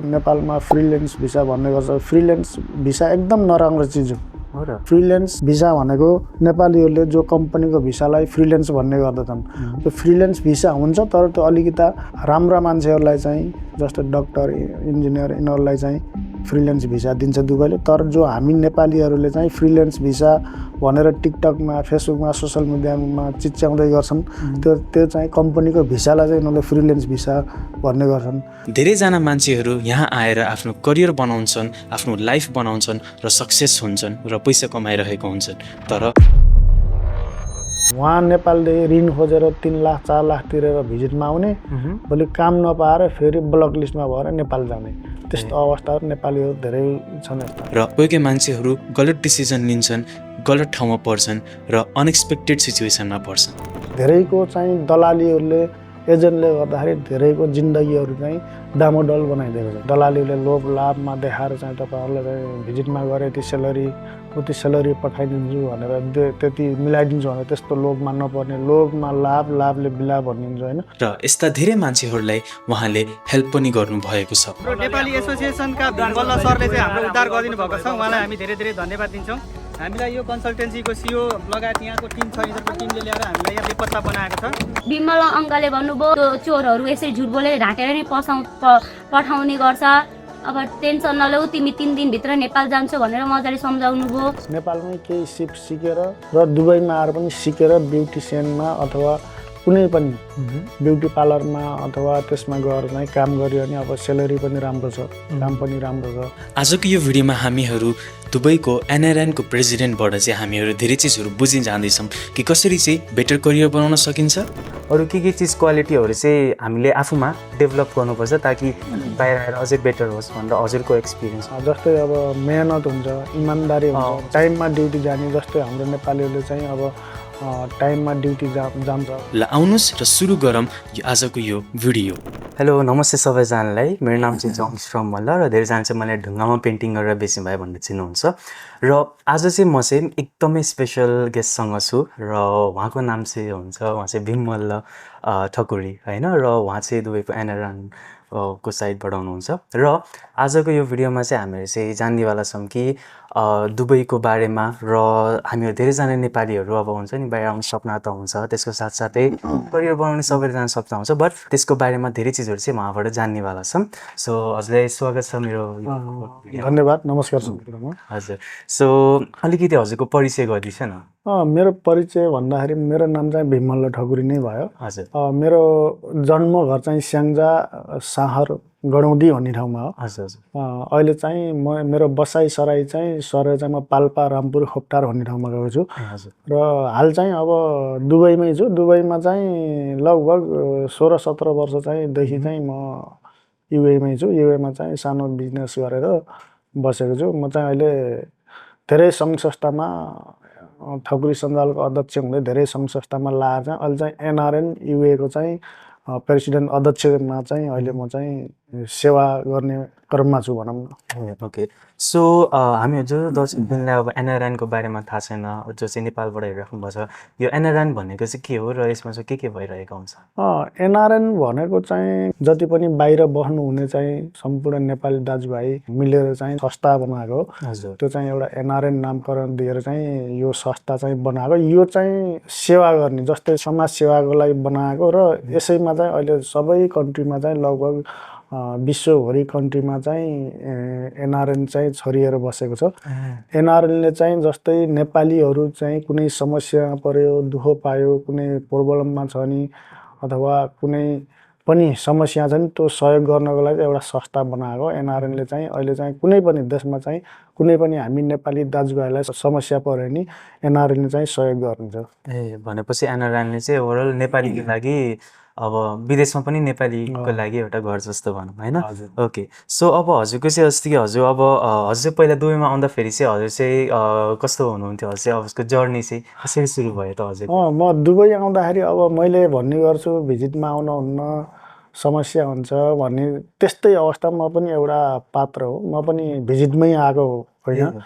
नेपालमा freelance visa भन्ने गर्छ। फ्रिल्यान्स भिसा एकदम नराम्रो चिज हो र। फ्रिल्यान्स भिसा भनेको नेपालीहरूले जो कम्पनीको भिसालाई फ्रिल्यान्स भन्ने गर्दछन्। त्यो फ्रिल्यान्स भिसा हुन्छ, तर त्यो अलिकता राम्रा मान्छेहरूलाई चाहिँ जस्तै डक्टर, इन्जिनियर यिनीहरूलाई चाहिँ फ्रिल्यान्स भिसा दिन्छ दुबईले। तर जो हामी नेपालीहरूले चाहिँ फ्रिल्यान्स भिसा भनेर टिकटकमा, फेसबुकमा, सोसल मिडियामा चिच्याउँदै गर्छन्, त्यो चाहिँ कम्पनीको भिसालाई चाहिँ उनीहरूले फ्रिल्यान्स भिसा भन्ने गर्छन्। धेरैजना मान्छेहरू यहाँ आएर आफ्नो करियर बनाउँछन्, आफ्नो लाइफ बनाउँछन् र सक्सेस हुन्छन् र पैसा कमाइरहेको हुन्छन्। तर उहाँ नेपालदेखि ऋण खोजेर 3 लाख 4 लाख तिरेर भिजिटमा आउने, भोलि काम नपाएर फेरि ब्लक लिस्टमा भएर नेपाल जाने, त्यस्तो अवस्थाहरू नेपालीहरू धेरै छन् यस्ता। र कोही मान्छेहरू गलत डिसिजन लिन्छन्, गलत ठाउँमा पर्छन् र अनएक्सपेक्टेड सिचुएसनमा पर्छन्। धेरैको चाहिँ दलालीहरूले, एजेन्टले गर्दाखेरि धेरैको जिन्दगीहरू चाहिँ डामाडोल बनाइदिएको छ। दलालीले लोभ लाभमा देखाएर चाहिँ तपाईँहरूलाई चाहिँ भिजिटमा गरे यति सेलरी, उति सेलरी पठाइदिन्छु भनेर त्यति मिलाइदिन्छु भनेर त्यस्तो लोभमा नपर्ने, लोभमा लाभ, लाभले बिलाभ भनिदिन्छ होइन। र यस्ता धेरै मान्छेहरूलाई उहाँले हेल्प पनि गर्नुभएको छ। नेपाली एसोसिएसनका बल्ल सरले चाहिँ हाम्रो उद्धार गरिदिनु भएको छ, उहाँलाई हामी धेरै धेरै धन्यवाद दिन्छौँ। हामीलाई यो कन्सल्टेन्सीको सिओ लगायत यहाँको टिम छ, यिनीहरूको टिमले ल्याएर हामीलाई यहाँ बेपत्ता बनाएको छ। विमल अङ्कलले भन्नुभयो त्यो चोरहरू यसरी झुट बोलेर ढाकेर नै पठाउने गर्छ, अब टेन्सन नलौ, तिमी 3 दिनभित्र नेपाल जान्छौ भनेर मजाले सम्झाउनु भयो। नेपालमै केही सिप सिकेर र दुबईमा आएर पनि सिकेर ब्युटिसियनमा अथवा कुनै पनि ब्युटी पार्लरमा अथवा त्यसमा गएर चाहिँ काम गरियो भने अब सेलरी पनि राम्रो छ, काम पनि राम्रो छ। आजको यो भिडियोमा हामीहरू दुबईको एनआरएनको प्रेसिडेन्टबाट चाहिँ हामीहरू धेरै चिजहरू बुझिन जाँदैछौँ कि कसरी चाहिँ बेटर करियर बनाउन सकिन्छ, अरू के चिज क्वालिटीहरू चाहिँ हामीले आफूमा डेभलप गर्नुपर्छ ताकि बाहिर आएर अझै बेटर होस् भनेर हजुरको एक्सपिरियन्स। जस्तै अब मेहनत हुन्छ, इमान्दारी हुन्छ, टाइममा ड्युटी जाने, जस्तै हाम्रो नेपालीहरूले चाहिँ अब टाइममा ड्युटी जान्छ। ल आउनुहोस् र सुरु गरौँ आजको यो भिडियो। हेलो, नमस्ते सबैजनालाई। मेरो नाम चाहिँ जङ्गश्रम मल्ल र धेरैजना चाहिँ मलाई ढुङ्गामा पेन्टिङ गरेर बेच्नु भयो भनेर चिन्नुहुन्छ। र आज चाहिँ म चाहिँ एकदमै स्पेसल गेस्टसँग छु र उहाँको नाम चाहिँ उहाँ चाहिँ भीम मल्ल ठकुरी होइन, र उहाँ चाहिँ दुबईको एनआरएन को साइडबाट हुनुहुन्छ। र आजको यो भिडियोमा चाहिँ हामीहरू चाहिँ जान्नेवाला छौँ कि दुबईको बारेमा, र हामीहरू धेरैजना नेपालीहरू अब हुन्छ नि बाहिर आउने सपना त हुन्छ, त्यसको साथसाथै करियर बनाउने सबैजना सपना हुन्छ, बट त्यसको बारेमा धेरै चिजहरू चाहिँ उहाँबाट जान्नेवाला छौँ। सो हजुरलाई स्वागत छ मेरो। धन्यवाद, नमस्कार। हजुर, सो अलिकति हजुरको परिचय गरिदिन्छ न। मेरो परिचय भन्दाखेरि मेरो नाम चाहिँ भीम मल्ल ठकुरी नै भयो। हजुर, मेरो जन्मघर चाहिँ स्याङ्जा सहर गडौँदी भन्ने ठाउँमा हो। हजुर, अहिले चाहिँ मेरो बसाइसराई चाहिँ म पाल्पा, रामपुर, खोप्टार भन्ने ठाउँमा गएको छु। र हाल चाहिँ अब दुबईमै छु। दुबईमा चाहिँ लगभग 16-17 वर्ष देखि चाहिँ म युएमै छु। युएमा चाहिँ सानो बिजनेस गरेर बसेको छु। म चाहिँ अहिले धेरै सङ्घ संस्थामा ठकुरी सञ्जालको अध्यक्ष हुँदै धेरै सङ्घ संस्थामा लाएर चाहिँ अहिले चाहिँ एनआरएन युएको चाहिँ प्रेसिडेन्ट अध्यक्षमा चाहिँ अहिले म चाहिँ सेवा गर्ने क्रममा छु भनौँ न। ओके, सो हामी जो दर्शकलाई अब एनआरएनको बारेमा थाहा छैन, जो चाहिँ नेपालबाट हेरिराख्नु भएको छ, यो एनआरएन भनेको चाहिँ के हो र यसमा चाहिँ के भइरहेको हुन्छ? एनआरएन भनेको चाहिँ जति पनि बाहिर बस्नुहुने चाहिँ सम्पूर्ण नेपाली दाजुभाइ मिलेर चाहिँ संस्था बनाएको हो। हजुर, त्यो चाहिँ एउटा एनआरएन नामकरण दिएर चाहिँ यो संस्था चाहिँ बनाएको। यो चाहिँ सेवा गर्ने, जस्तै समाज सेवाको लागि बनाएको, र यसैमा चाहिँ अहिले सबै कन्ट्रीमा चाहिँ लगभग विश्वभरि कन्ट्रीमा चाहिँ एनआरएन चाहिँ छरिएर बसेको छ। एनआरएनले चाहिँ जस्तै नेपालीहरू चाहिँ कुनै समस्या पर्यो, दुःख पायो, कुनै प्रब्लममा छ नि अथवा कुनै पनि समस्या छ नि, त्यो सहयोग गर्नको लागि एउटा संस्था बनाएको। एनआरएनले चाहिँ अहिले चाहिँ कुनै पनि देशमा चाहिँ कुनै पनि हामी नेपाली दाजुभाइलाई समस्या पर्यो नि एनआरएनले चाहिँ सहयोग गर्नुहुन्छ। भनेपछि एनआरएनले चाहिँ ओभरअल नेपालीको लागि अब विदेशमा पनि नेपालीको लागि एउटा घर जस्तो भनौँ होइन। ओके, सो अब हजुरको चाहिँ अस्ति हजुर चाहिँ पहिला दुबईमा आउँदाखेरि चाहिँ हजुर चाहिँ कस्तो हुनुहुन्थ्यो? हजुर चाहिँ अब उसको जर्नी चाहिँ कसरी सुरु भयो त हजुर? म दुबई आउँदाखेरि अब मैले भन्ने गर्छु भिजिटमा आउनुहुन्न, समस्या हुन्छ भन्ने त्यस्तै अवस्थामा म पनि एउटा पात्र हो। म पनि भिजिटमै आएको होइन।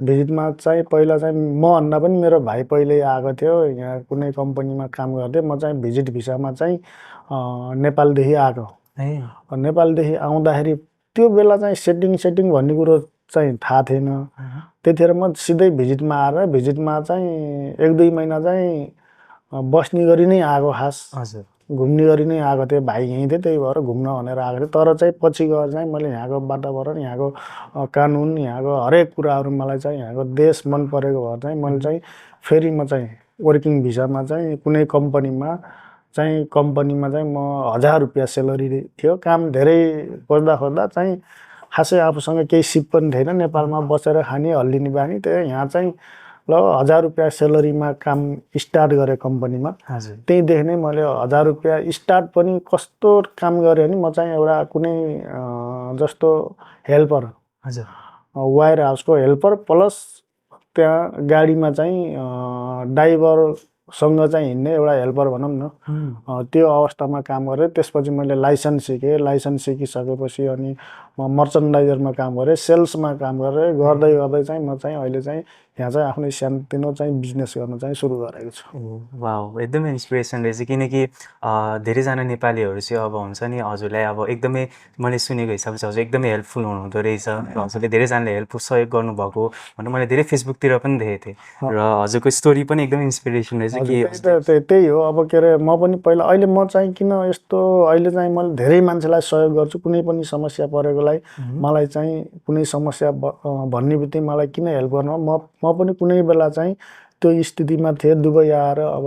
भिजिटमा चाहिँ पहिला चाहिँ मभन्दा पनि मेरो भाइ पहिल्यै आएको थियो। यहाँ कुनै कम्पनीमा काम गर्थेँ। म चाहिँ भिजिट भिसामा चाहिँ नेपालदेखि आएको। नेपालदेखि आउँदाखेरि त्यो बेला चाहिँ सेटिङ भन्ने कुरो चाहिँ थाहा थिएन। त्यतिखेर म सिधै भिजिटमा आएर भिजिटमा चाहिँ 1-2 महिना चाहिँ बस्ने गरी नै आएको, खास हजुर घुम्ने गरी नै आएको थिएँ। भाइ यहीँ थिएँ, त्यही भएर घुम्न भनेर आएको थिएँ। तर चाहिँ पछि गएर चाहिँ मैले यहाँको वातावरण, यहाँको कानुन, यहाँको हरेक कुराहरू मलाई चाहिँ यहाँको देश मन परेको भएर चाहिँ मैले चाहिँ फेरि म चाहिँ वर्किङ भिसामा चाहिँ कुनै कम्पनीमा चाहिँ म 1000 रुपियाँ सेलरी थियो। काम धेरै खोज्दा चाहिँ खासै आफूसँग केही सिप पनि थिएन। नेपालमा बसेर खाने हल्लिने बानी, त्यही यहाँ चाहिँ ल 1000 रुपियाँ सेलरीमा काम स्टार्ट गरेँ कम्पनीमा। हजुर त्यहीँदेखि नै मैले 1000 रुपियाँ स्टार्ट पनि कस्तो काम गरेँ भने म चाहिँ एउटा कुनै जस्तो हेल्पर, हजुर वायर हाउसको हेल्पर प्लस त्यहाँ गाडीमा चाहिँ ड्राइभरसँग चाहिँ हिँड्ने एउटा हेल्पर भनौँ न, त्यो अवस्थामा काम गरेँ। त्यसपछि मैले लाइसेन्स सिकेँ। लाइसेन्स सिकिसकेपछि अनि म मर्चन्डाइजरमा काम गरेँ, सेल्समा काम गरेँ। गर्दै चाहिँ म चाहिँ अहिले चाहिँ यहाँ चाहिँ आफ्नै सानोतिनो चाहिँ बिजनेस गर्न चाहिँ सुरु गरेको छु। वाउ, एकदमै इन्सपिरेसन रहेछ। किनकि धेरैजना नेपालीहरू चाहिँ अब हुन्छ नि, हजुरलाई अब एकदमै मैले सुनेको हिसाबले चाहिँ हजुर एकदमै हेल्पफुल हुनुहुँदो रहेछ र हजुरले धेरैजनाले हेल्पफुल सहयोग गर्नुभएको भनेर मैले धेरै फेसबुकतिर पनि देखेको थिएँ र हजुरको स्टोरी पनि एकदमै इन्सपिरेसन रहेछ कि त्यही हो। अब के अरे म पनि पहिला, अहिले म चाहिँ किन यस्तो, अहिले चाहिँ मैले धेरै मान्छेलाई सहयोग गर्छु। कुनै पनि समस्या परेकोलाई मलाई चाहिँ कुनै समस्या भन्ने बित्तिकै मलाई किन हेल्प गर्नु, म पनि कुनै बेला चाहिँ त्यो स्थितिमा थिएँ। दुबई आएर अब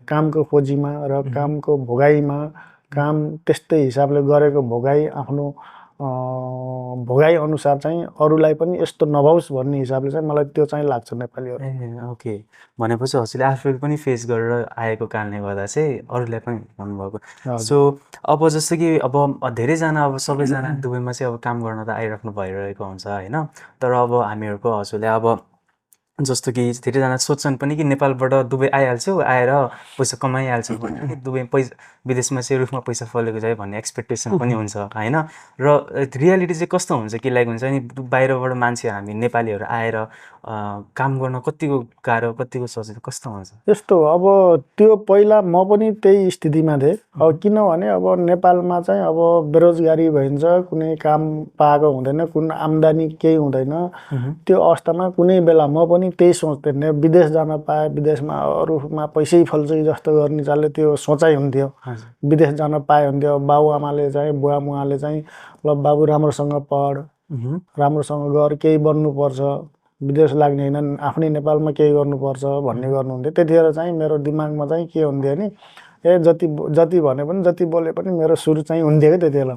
कामको खोजीमा र कामको भोगाइमा, काम त्यस्तै हिसाबले गरेको भोगाइ आफ्नो भोगाइ अनुसार चाहिँ अरूलाई पनि यस्तो नभओस् भन्ने हिसाबले चाहिँ मलाई त्यो चाहिँ लाग्छ नेपालीहरू। ओके, भनेपछि हजुरले आफूले पनि फेस गरेर आएको कारणले गर्दा चाहिँ अरूलाई पनि भन्नुभएको। सो अब जस्तो कि अब धेरैजना, अब सबैजना दुबईमा चाहिँ अब काम गर्न त आइराख्नु भइरहेको हुन्छ होइन। तर अब हामीहरूको हजुरले अब जस्तो कि धेरैजना सोच्छन् पनि कि नेपालबाट दुबई आइहाल्छु, आएर पैसा कमाइहाल्छु, दुबई विदेशमा चाहिँ रुखमा पैसा फलेको যায় भन्ने एक्सपेक्टेसन पनि हुन्छ होइन। र रियालिटी चाहिँ कस्तो हुन्छ कि लाइक हुन्छ नि, बाहिरबाट मान्छे हामी नेपालीहरू आएर काम गर्न कतिको गाह्रो, कतिको सजिलो, कस्तो हुन्छ? यस्तो अब त्यो पहिला म पनि त्यही स्थितिमा थिएँ। अब किनभने अब नेपालमा चाहिँ अब बेरोजगारी भइन्छ, कुनै काम पाएको हुँदैन, कुनै आम्दानी केही हुँदैन। त्यो अवस्थामा कुनै बेला म पनि त्यही सोच्थेँ, विदेश जान पाए, विदेशमा अरूमा पैसै फल्छ कि जस्तो गर्ने चालले त्यो सोचाइ हुन्थ्यो। विदेश जान पाए हुन्थ्यो। बाबुआमाले चाहिँ, बुवामुवाले चाहिँ ल बाबु राम्रोसँग पढ, राम्रोसँग गर, केही बन्नुपर्छ, विदेश लाग्ने होइन, आफ्नै नेपालमा केही गर्नुपर्छ भन्ने गर्नुहुन्थ्यो। त्यतिखेर चाहिँ मेरो दिमागमा चाहिँ के हुन्थ्यो नि, जति भने पनि, जति बोले पनि मेरो सुरु चाहिँ हुन्थ्यो क्या त्यति बेला।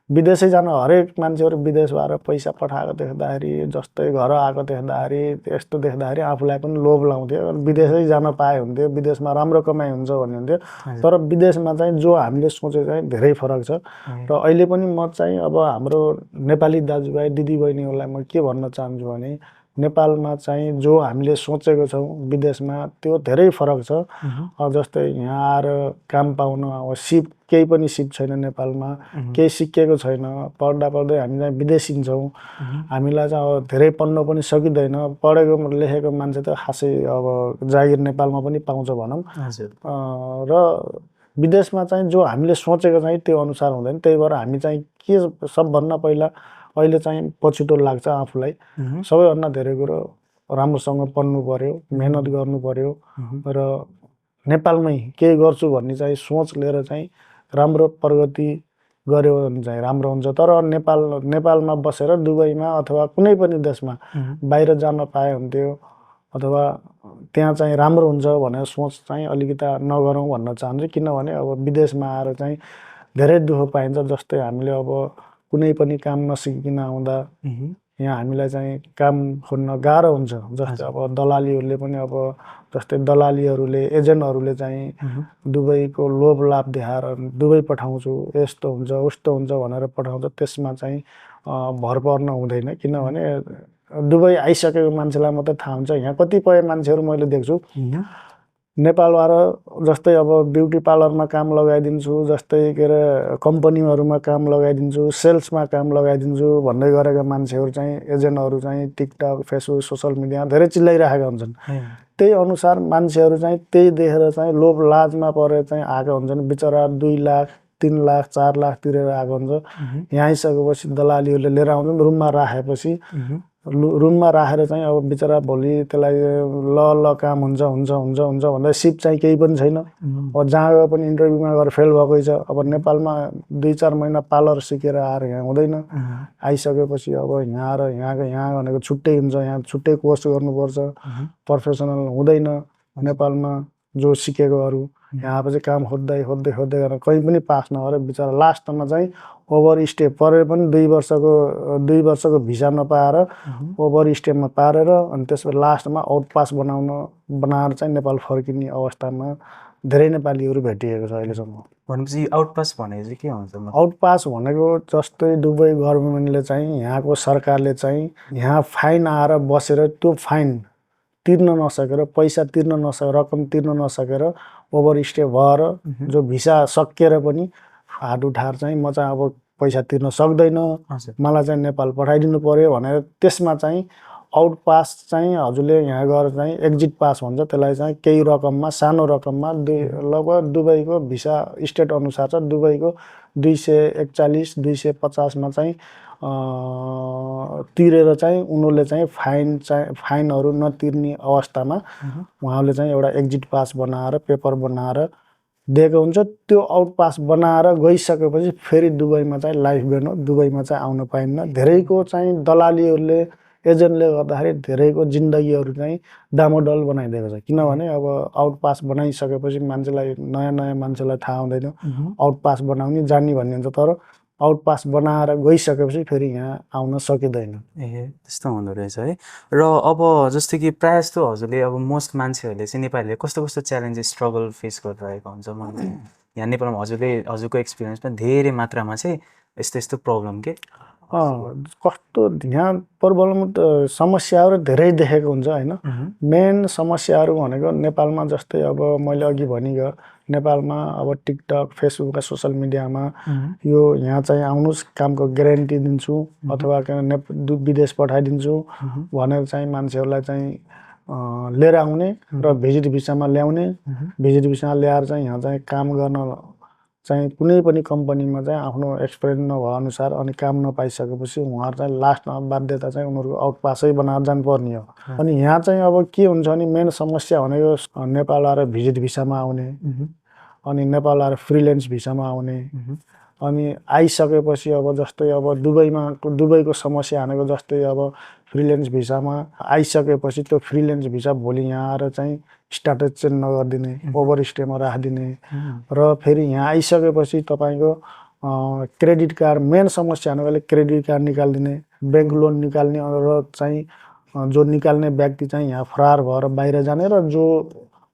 विदेशै जान हरेक मान्छेहरू विदेश भएर पैसा पठाएको देख्दाखेरि, जस्तै घर आएको देख्दाखेरि, यस्तो देख्दाखेरि आफूलाई पनि लोभ लाउँथ्यो। विदेशै जान पाए हुन्थ्यो, विदेशमा राम्रो कमाइ हुन्छ भन्ने हुन्थ्यो। तर विदेशमा चाहिँ जो हामीले सोचे चाहिँ धेरै फरक छ। र अहिले पनि म चाहिँ अब हाम्रो नेपाली दाजुभाइ दिदीबहिनीहरूलाई म के भन्न चाहन्छु भने, नेपालमा चाहिँ जो हामीले सोचेको छौँ विदेशमा त्यो धेरै फरक छ। जस्तै यहाँ आएर काम पाउन अब सिप, केही पनि सिप छैन नेपालमा, केही सिकेको छैन, पढ्दा पढ्दै हामी चाहिँ विदेशिन्छौँ। हामीलाई चाहिँ अब धेरै पढ्न पनि सकिँदैन। पढेको लेखेको मान्छे त खासै अब जागिर नेपालमा पनि पाउँछ भनौँ। र विदेशमा चाहिँ जो हामीले सोचेको चाहिँ त्यो अनुसार हुँदैन। त्यही भएर हामी चाहिँ के सबभन्दा पहिला अहिले चाहिँ पछुतो लाग्छ आफूलाई। सबैभन्दा धेरै कुरो राम्रोसँग पढ्नु पर्यो, मेहनत गर्नु पर्यो र नेपालमै केही गर्छु भन्ने चाहिँ सोच लिएर चाहिँ राम्रो प्रगति गऱ्यो भने चाहिँ राम्रो हुन्छ। तर नेपालमा बसेर दुबईमा अथवा कुनै पनि देशमा बाहिर जान पाए हुन्थ्यो, अथवा त्यहाँ चाहिँ राम्रो हुन्छ भनेर सोच चाहिँ अलिकति नगरौँ भन्न चाहन्छु। किनभने अब विदेशमा आएर चाहिँ धेरै दुःख पाइन्छ। जस्तै हामीले अब कुनै पनि काम नसिकिकन आउँदा यहाँ हामीलाई चाहिँ काम खोज्न गाह्रो हुन्छ। जस्तै अब दलालीहरूले पनि, अब जस्तै दलालीहरूले, एजेन्टहरूले चाहिँ दुबईको लोभ लाभ देखाएर दुबई पठाउँछु, यस्तो हुन्छ उस्तो हुन्छ भनेर पठाउँछ। त्यसमा चाहिँ भर पर्न हुँदैन। किनभने दुबई आइसकेको मान्छेलाई मात्रै थाहा हुन्छ। यहाँ कतिपय मान्छेहरू मैले देख्छु नेपालबाट, जस्तै अब ब्युटी पार्लरमा काम लगाइदिन्छु, जस्तै के अरे कम्पनीहरूमा काम लगाइदिन्छु, सेल्समा काम लगाइदिन्छु भन्दै गरेका मान्छेहरू चाहिँ, एजेन्टहरू चाहिँ टिकटक, फेसबुक, सोसल मिडिया धेरै चिल्लाइरहेका हुन्छन्। त्यही अनुसार मान्छेहरू चाहिँ त्यही देखेर चाहिँ लोभ लाजमा परेर चाहिँ आएका हुन्छन्। बिचरा 2 लाख 3 लाख 4 लाख तिरेर आएको हुन्छ। यहाँ आइसकेपछि दलालीहरूले लिएर आउँछन्, रुममा राखेपछि रुममा राखेर चाहिँ अब बिचरा भोलि त्यसलाई ल काम हुन्छ हुन्छ हुन्छ हुन्छ भन्दा सिप चाहिँ केही पनि छैन। अब जहाँ गए पनि इन्टरभ्यूमा गएर फेल भएकै छ। अब नेपालमा 2-4 महिना पार्लर सिकेर आएर यहाँ हुँदैन। आइसकेपछि अब यहाँ आएर यहाँ भनेको छुट्टै हुन्छ, यहाँ छुट्टै कोर्स गर्नुपर्छ, प्रोफेसनल हुँदैन नेपालमा जो सिकेकोहरू। यहाँ चाहिँ काम खोज्दै गरेर कहीँ पनि पास नगरेर बिचरा लास्टमा चाहिँ ओभर स्टे परेर पनि 2 वर्षको भिसा नपाएर ओभर स्टेमा पारेर अनि त्यसपछि लास्टमा आउट पास बनाएर चाहिँ नेपाल फर्किने अवस्थामा धेरै नेपालीहरू भेटिएको छ अहिलेसम्म। भनेपछि आउट पास भनेको चाहिँ के हुन्छ? आउट पास भनेको जस्तै दुबई गभर्मेन्टले चाहिँ यहाँको सरकारले चाहिँ यहाँ फाइन आएर बसेर त्यो फाइन तिर्न नसकेर, पैसा तिर्न नसकेर, रकम तिर्न नसकेर ओभर स्टे भएर जो भिसा सकिएर पनि हात उठाएर चाहिँ म चाहिँ अब पैसा तिर्न सक्दैन, मलाई चाहिँ नेपाल पठाइदिनु पर्यो भनेर त्यसमा चाहिँ आउट पास चाहिँ हजुरले यहाँ गएर चाहिँ एक्जिट पास भन्छ त्यसलाई चाहिँ केही रकममा सानो रकममा लगभग दुबईको भिसा स्टेट अनुसार छ। दुबईको 241 250 मा चाहिँ तिरेर चाहिँ उनीहरूले चाहिँ फाइनहरू नतिर्ने अवस्थामा उहाँले चाहिँ एउटा एक्जिट पास बनाएर पेपर बनाएर दिएको हुन्छ। त्यो आउट पास बनाएर गइसकेपछि फेरि दुबईमा चाहिँ लाइफ ब्यान हो, दुबईमा चाहिँ आउन पाइन्न। धेरैको चाहिँ दलालीहरूले एजेन्टले गर्दाखेरि धेरैको जिन्दगीहरू चाहिँ डामाडोल बनाइदिएको छ। किनभने अब आउट पास बनाइसकेपछि मान्छेलाई नयाँ मान्छेलाई थाहा हुँदैन आउट पास बनाउने जाने भन्ने हुन्छ, तर आउट पास बनाएर गइसकेपछि फेरि यहाँ आउन सकिँदैन। त्यस्तो हुँदो रहेछ है। र अब जस्तो कि प्रायः जस्तो हजुरले अब मोस्ट मान्छेहरूले चाहिँ नेपालीले कस्तो च्यालेन्जेस स्ट्रगल फेस गरिरहेको हुन्छ मलाई यहाँ नेपालमा हजुरको एक्सपिरियन्समा धेरै मात्रामा चाहिँ यस्तो प्रब्लम के कस्तो यहाँ प्रब्लम त समस्याहरू धेरै देखेको हुन्छ होइन। मेन समस्याहरू भनेको नेपालमा जस्तै अब मैले अघि भनिगयो नेपालमा अब टिकटक फेसबुक सोसल मिडियामा यो यहाँ चाहिँ आउनुहोस् कामको ग्यारेन्टी दिन्छु अथवा विदेश पठाइदिन्छु भनेर चाहिँ मान्छेहरूलाई चाहिँ लिएर आउने र भिजिट भिसामा ल्याउने। भिजिट भिसामा ल्याएर चाहिँ यहाँ चाहिँ काम गर्न चाहिँ कुनै पनि कम्पनीमा चाहिँ आफ्नो एक्सपिरियन्स नभए अनुसार अनि काम नपाइसकेपछि उहाँहरू चाहिँ लास्टमा बाध्यता चाहिँ उनीहरूको आउट पासै बनाएर जानुपर्ने हो। अनि यहाँ चाहिँ अब के हुन्छ भने मेन समस्या भनेको नेपाल आएर भिजिट भिसामा आउने अनि नेपाल आएर फ्रिल्यान्स भिसामा आउने अनि आइसकेपछि अब जस्तै अब दुबईको समस्या भनेको जस्तै अब फ्रिल्यान्स भिसामा आइसकेपछि त्यो फ्रिल्यान्स भिसा भोलि यहाँ आएर चाहिँ स्ट्याटस चेन्ज नगरिदिने, ओभर स्टेमा राखिदिने र फेरि यहाँ आइसकेपछि तपाईँको क्रेडिट कार्ड मेन समस्या भनेको क्रेडिट कार्ड निकालिदिने, ब्याङ्क लोन निकाल्ने र चाहिँ जो निकाल्ने व्यक्ति चाहिँ यहाँ फरार भएर बाहिर जाने र जो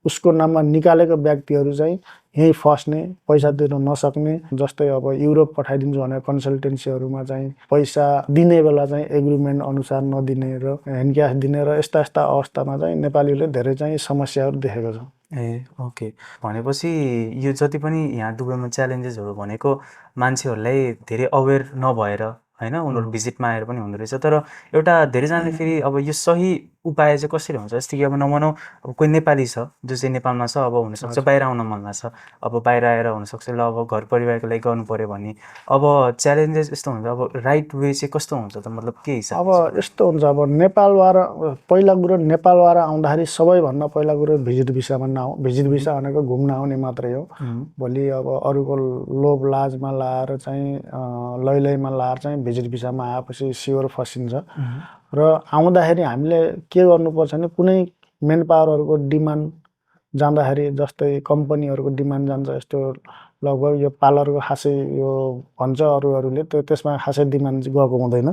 उसको नाममा निकालेको व्यक्तिहरू चाहिँ यहीँ फस्ने, पैसा तिर्न नसक्ने। जस्तै अब युरोप पठाइदिन्छु भनेर कन्सल्टेन्सीहरूमा चाहिँ पैसा दिने बेला चाहिँ एग्रिमेन्ट अनुसार नदिने र ह्यान्ड क्यास दिने र यस्ता अवस्थामा चाहिँ नेपालीहरूले धेरै चाहिँ समस्याहरू देखेको छ। ओके, भनेपछि यो जति पनि यहाँ दुबईमा च्यालेन्जेसहरू भनेको मान्छेहरूलाई धेरै अवेर नभएर होइन उनीहरू भिजिटमा आएर पनि हुँदो रहेछ। तर एउटा धेरैजनाले फेरि अब यो सही उपाय चाहिँ कसरी हुन्छ? जस्तै कि अब नभनौँ अब कोही नेपाली छ जो चाहिँ नेपालमा छ, अब हुनसक्छ बाहिर आउन मन लाग्छ, अब बाहिर आएर हुनसक्छ ल अब घर परिवारको लागि गर्नु पऱ्यो भने अब च्यालेन्जेस यस्तो हुन्छ। अब राइट वे चाहिँ कस्तो हुन्छ त, मतलब के हिसाब? अब यस्तो हुन्छ, अब नेपालबाट पहिला कुरो नेपालबाट आउँदाखेरि सबैभन्दा पहिला कुरो भिजिट भिसामा नआऊ। भिजिट भिसा भनेको घुम्न आउने मात्रै हो। भोलि अब अरूको लोभ लाजमा लाएर चाहिँ लैमा लाएर चाहिँ भिजिट भिसामा आएपछि स्योर फसिन्छ। र आउँदाखेरि हामीले के गर्नुपर्छ भने कुनै मेन पावरहरूको डिमान्ड जाँदाखेरि जस्तै कम्पनीहरूको डिमान्ड जान्छ, यस्तो लगभग यो पार्लरको खासै यो भन्छ अरूहरूले त्यसमा खासै डिमान्ड गएको हुँदैन।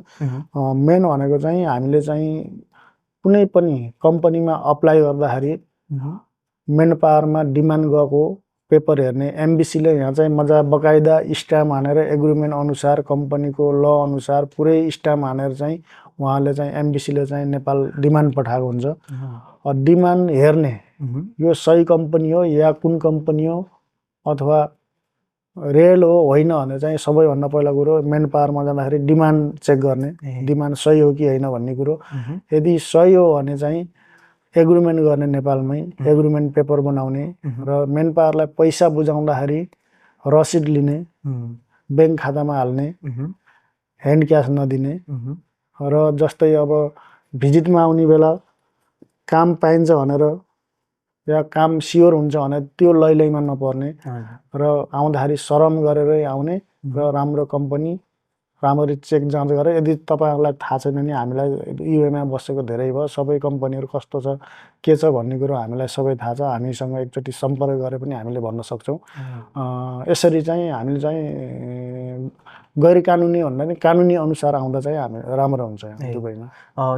मेन भनेको चाहिँ हामीले चाहिँ कुनै पनि कम्पनीमा अप्लाई गर्दाखेरि मेन पावरमा डिमान्ड गएको पेपर हेर्ने, एमबिसीले यहाँ चाहिँ मजा बकाइदा स्ट्याम्प हानेर एग्रिमेन्ट अनुसार कम्पनीको ल अनुसार पुरै स्ट्याम्प हानेर चाहिँ उहाँले चाहिँ एमबिसीले चाहिँ नेपाल डिमान्ड पठाएको हुन्छ। डिमान्ड हेर्ने यो सही कम्पनी हो या कुन कम्पनी हो अथवा रियल हो होइन भने चाहिँ सबैभन्दा पहिला कुरो मेन पावरमा जाँदाखेरि डिमान्ड चेक गर्ने, डिमान्ड सही हो कि होइन भन्ने कुरो। यदि सही हो भने चाहिँ एग्रिमेन्ट गर्ने, नेपालमै एग्रिमेन्ट पेपर बनाउने र मेन पावरलाई पैसा बुझाउँदाखेरि रसिद लिने, ब्याङ्क खातामा हाल्ने, ह्यान्ड क्यास नदिने र जस्तै अब भिजिटमा आउने बेला काम पाइन्छ भनेर या काम स्योर हुन्छ भने त्यो लैलैमा नपर्ने र आउँदाखेरि सरम गरेरै आउने र राम्रो कम्पनी राम्ररी चेक जाँच गरेर यदि तपाईँहरूलाई थाहा छैन भने हामीलाई युएमा बसेको धेरै भयो, सबै कम्पनीहरू कस्तो छ के छ भन्ने कुरो हामीलाई सबै थाहा छ, हामीसँग एकचोटि सम्पर्क गरेर पनि हामीले भन्न सक्छौँ। यसरी चाहिँ हामीले चाहिँ गैर कानुनी भन्दा पनि कानुनी अनुसार आउँदा चाहिँ हामी राम्रो हुन्छ दुबईमा।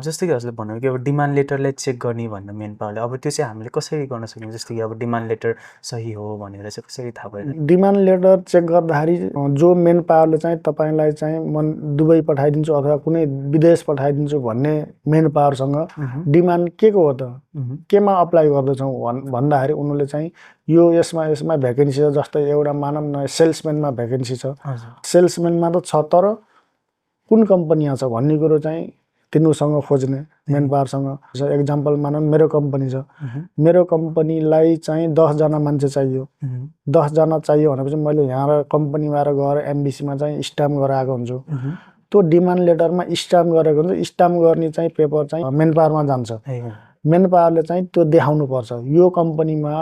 जस्तै कि हजुरले भन्नुभयो कि अब डिमान्ड लेटरलाई चेक गर्ने भन्दा मेन पावरले अब त्यो चाहिँ हामीले कसरी गर्न सकिन्छ? जस्तै कि अब डिमान्ड लेटर सही हो भनेर चाहिँ कसरी थाहा भयो? डिमान्ड लेटर चेक गर्दाखेरि जो मेन पावरले चाहिँ तपाईँलाई चाहिँ दुबई पठाइदिन्छु अथवा कुनै विदेश पठाइदिन्छु भन्ने मेन पावरसँग डिमान्ड के को हो त, केमा अप्लाई गर्दैछौँ भन्दाखेरि उनीहरूले चाहिँ यो यसमा भ्याकेन्सी छ। जस्तै एउटा मानव न सेल्सम्यानमा भ्याकेन्सी छ, सेल्सम्यानमा त छ तर कुन कम्पनीमा छ भन्ने कुरो चाहिँ तिनीहरूसँग खोज्ने मेन पावरसँग। एक्जाम्पल मानव मेरो कम्पनी छ, मेरो कम्पनीलाई चाहिँ 10 जना मान्छे चाहियो, 10 जना चाहियो भनेपछि मैले यहाँ कम्पनीमा गएर एमबिसीमा चाहिँ स्ट्याम्प गराएको हुन्छु। त्यो डिमान्ड लेटरमा स्ट्याम्प गरेको हुन्छ, स्ट्याम्प गर्ने चाहिँ पेपर चाहिँ मेन पावरमा जान्छ। मेन पावरले चाहिँ त्यो देखाउनु पर्छ यो कम्पनीमा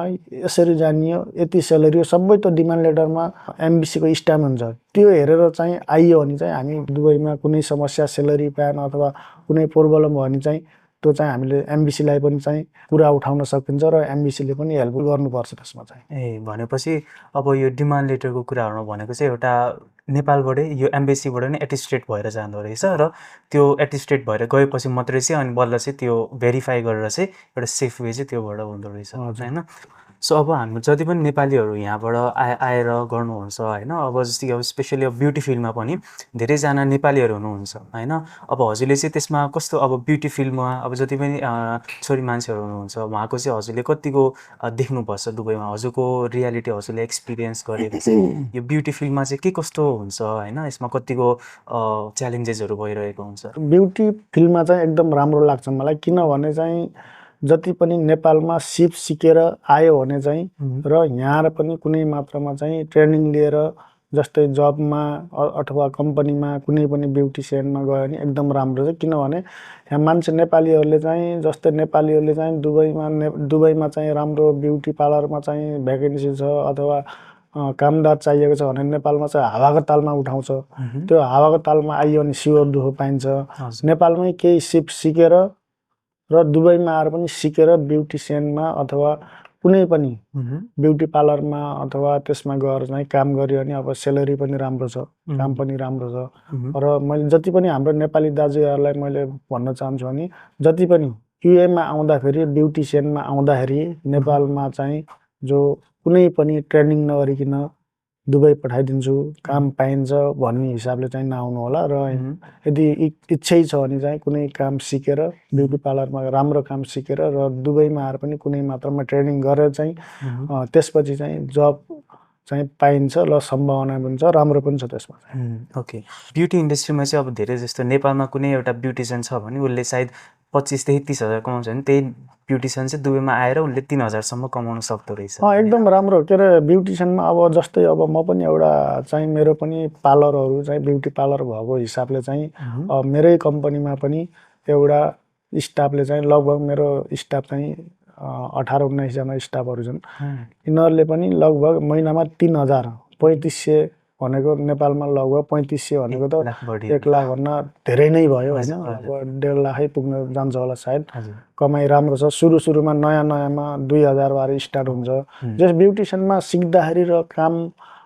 यसरी जानियो, यति सेलेरी हो, सबै त्यो डिमान्ड लेटरमा एमबिसीको स्ट्याम्प हुन्छ। त्यो हेरेर चाहिँ आइयो भने चाहिँ हामी दुबईमा कुनै समस्या सेलेरी प्यान अथवा कुनै प्रब्लम भयो भने चाहिँ त्यो चाहिँ हामीले एमबिसीलाई पनि चाहिँ कुरा उठाउन सकिन्छ र एमबिसीले पनि हेल्प गर्नुपर्छ त्यसमा चाहिँ। भनेपछि अब यो डिमान्ड लेटरको कुराहरूमा भनेको चाहिँ एउटा नेपालबाटै यो एम्बेसीबाट नै एटिस्टेट भएर जाँदो रहेछ र त्यो एटिस्टेट भएर गएपछि मात्रै चाहिँ अनि बल्ल चाहिँ त्यो भेरिफाई गरेर चाहिँ एउटा सेफ वे चाहिँ त्योबाट हुँदो रहेछ होइन। सो अब हाम्रो जति पनि नेपालीहरू यहाँबाट आएर गर्नुहुन्छ होइन, अब जस्तै अब स्पेसली अब ब्युटी फिल्डमा पनि धेरैजना नेपालीहरू हुनुहुन्छ होइन। अब हजुरले चाहिँ त्यसमा कस्तो अब ब्युटी फिल्डमा अब जति पनि छोरी मान्छेहरू हुनुहुन्छ उहाँको चाहिँ हजुरले कतिको देख्नुपर्छ दुबईमा, हजुरको रियालिटी हजुरले एक्सपिरियन्स गरेको चाहिँ यो ब्युटी फिल्डमा चाहिँ के कस्तो हुन्छ होइन, यसमा कतिको च्यालेन्जेसहरू भइरहेको हुन्छ? ब्युटी फिल्डमा चाहिँ एकदम राम्रो लाग्छ मलाई, किनभने चाहिँ जति पनि नेपालमा सिप सिकेर आयो भने चाहिँ र यहाँ पनि कुनै मात्रामा चाहिँ ट्रेनिङ लिएर जस्तै जबमा अथवा कम्पनीमा कुनै पनि ब्युटिसियनमा गयो भने एकदम राम्रो छ। किनभने यहाँ मान्छे नेपालीहरूले चाहिँ जस्तै नेपालीहरूले चाहिँ दुबईमा चाहिँ राम्रो ब्युटी पार्लरमा चाहिँ भ्याकेन्सी छ अथवा कामदार चाहिएको छ भने नेपालमा चाहिँ हावाको तालमा उठाउँछ। त्यो हावाको तालमा आइयो भने सियोर दुःख पाइन्छ। नेपालमै केही सिप सिकेर र दुबईमा आएर पनि सिकेर ब्युटिसियनमा अथवा कुनै पनि ब्युटी पार्लरमा अथवा त्यसमा गएर चाहिँ काम गर्यो भने अब सेलेरी पनि राम्रो छ, काम पनि राम्रो छ। र मैले जति पनि हाम्रो नेपाली दाजुहरूलाई मैले भन्न चाहन्छु भने जति पनि युएमा आउँदाखेरि ब्युटिसियनमा आउँदाखेरि नेपालमा चाहिँ जो कुनै पनि ट्रेनिङ नगरिकन दुबई पठाइदिन्छु काम पाइन्छ भन्ने हिसाबले चाहिँ नआउनु होला। र यदि इच्छै छ भने चाहिँ कुनै काम सिकेर ब्युटी पार्लरमा राम्रो काम सिकेर र दुबईमा आएर पनि कुनै मात्रामा ट्रेनिङ गरेर चाहिँ त्यसपछि चाहिँ जब चाहिँ पाइन्छ र सम्भावना पनि छ, राम्रो पनि छ त्यसमा चाहिँ। ओके, ब्युटी इन्डस्ट्रीमा चाहिँ अब धेरै जस्तो नेपालमा कुनै एउटा ब्युटिसियन छ भने उसले सायद 25 देखि 30 हजार कमाउँछ भने त्यही ब्युटिसियन चाहिँ दुबईमा आएर उनले 3 हजारसम्म कमाउन सक्दो रहेछ। एकदम राम्रो। के अरे ब्युटिसियनमा अब जस्तै अब म पनि एउटा चाहिँ मेरो पनि पार्लरहरू चाहिँ ब्युटी पार्लर भएको हिसाबले चाहिँ मेरै कम्पनीमा पनि एउटा स्टाफले चाहिँ लगभग मेरो स्टाफ चाहिँ 18-19 जना स्टाफहरू छन्। यिनीहरूले पनि लगभग महिनामा 3000 3500 भनेको नेपालमा लगभग 3500 भनेको त 1 लाख भन्न धेरै नै भयो होइन। अब 1.5 लाखै पुग्न जान्छ होला सायद। कमाइ राम्रो छ। सुरुमा नयाँमा 2000 बारे स्टार्ट हुन्छ। जस ब्युटिसियनमा सिक्दाखेरि र काम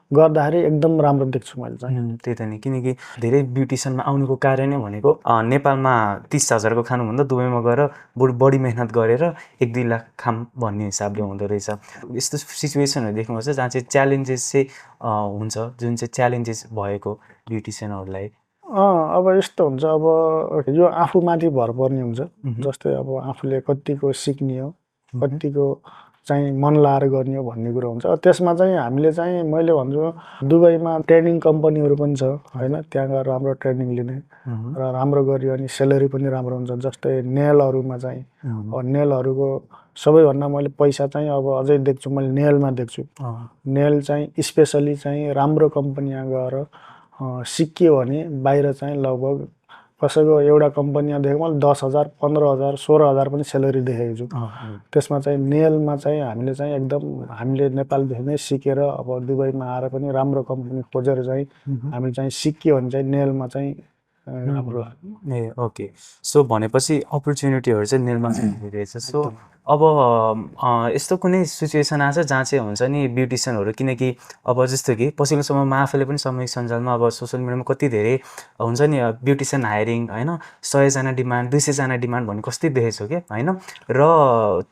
गर्दाखेरि एकदम राम्रो देख्छु मैले चाहिँ। त्यही त नि, किनकि धेरै ब्युटिसियनमा आउनुको कारणै भनेको नेपालमा 30,000को खानुभन्दा दुबईमा गएर बढी मेहनत गरेर 1-2 लाख खाम भन्ने हिसाबले हुँदो रहेछ। यस्तो सिचुएसनहरू देख्नुपर्छ जहाँ चाहिँ च्यालेन्जेस चाहिँ हुन्छ, जुन चाहिँ च्यालेन्जेस भएको ब्युटिसियनहरूलाई। अब यस्तो हुन्छ, अब यो आफूमाथि भर पर्ने हुन्छ। जस्तै अब आफूले कतिको सिक्ने हो, कतिको चाहिँ मन लाएर गर्ने हो भन्ने कुरो हुन्छ। त्यसमा चाहिँ हामीले चाहिँ मैले भन्छु दुबईमा ट्रेनिङ कम्पनीहरू पनि छ होइन, त्यहाँ गएर राम्रो ट्रेनिङ लिने र राम्रो गरियो भने सेलेरी पनि राम्रो हुन्छ। जस्तै नेलहरूमा चाहिँ नेलहरूको सबैभन्दा मैले पैसा चाहिँ अब अझै देख्छु, मैले नेलमा देख्छु। नेल चाहिँ स्पेसली चाहिँ राम्रो कम्पनीमा गएर सिकियो भने बाहिर चाहिँ लगभग कसैको एउटा कम्पनीमा देखेको मैले 10,000 15,000 16,000 पनि सेलेरी देखेको छु। त्यसमा चाहिँ नेलमा चाहिँ हामीले चाहिँ एकदम हामीले नेपालदेखि नै सिकेर अब दुबईमा आएर पनि राम्रो कम्पनी खोजेर चाहिँ हामीले चाहिँ सिकियो भने चाहिँ नेलमा चाहिँ राम्रो। ए ओके, सो भनेपछि अपर्च्युनिटीहरू चाहिँ नेलमा चाहिँ रहेछ। सो अब यस्तो कुनै सिचुएसन आछ जहाँ चाहिँ हुन्छ नि ब्युटिसियनहरू, किनकि अब जस्तो कि पछिल्लो समयमा आफैले पनि सामूहिक सञ्जालमा अब सोसियल मिडियामा कति धेरै हुन्छ नि ब्युटिसियन हायरिङ होइन, 100जना डिमान्ड 200जना डिमान्ड भन्ने कति देखेको छु क्या होइन, र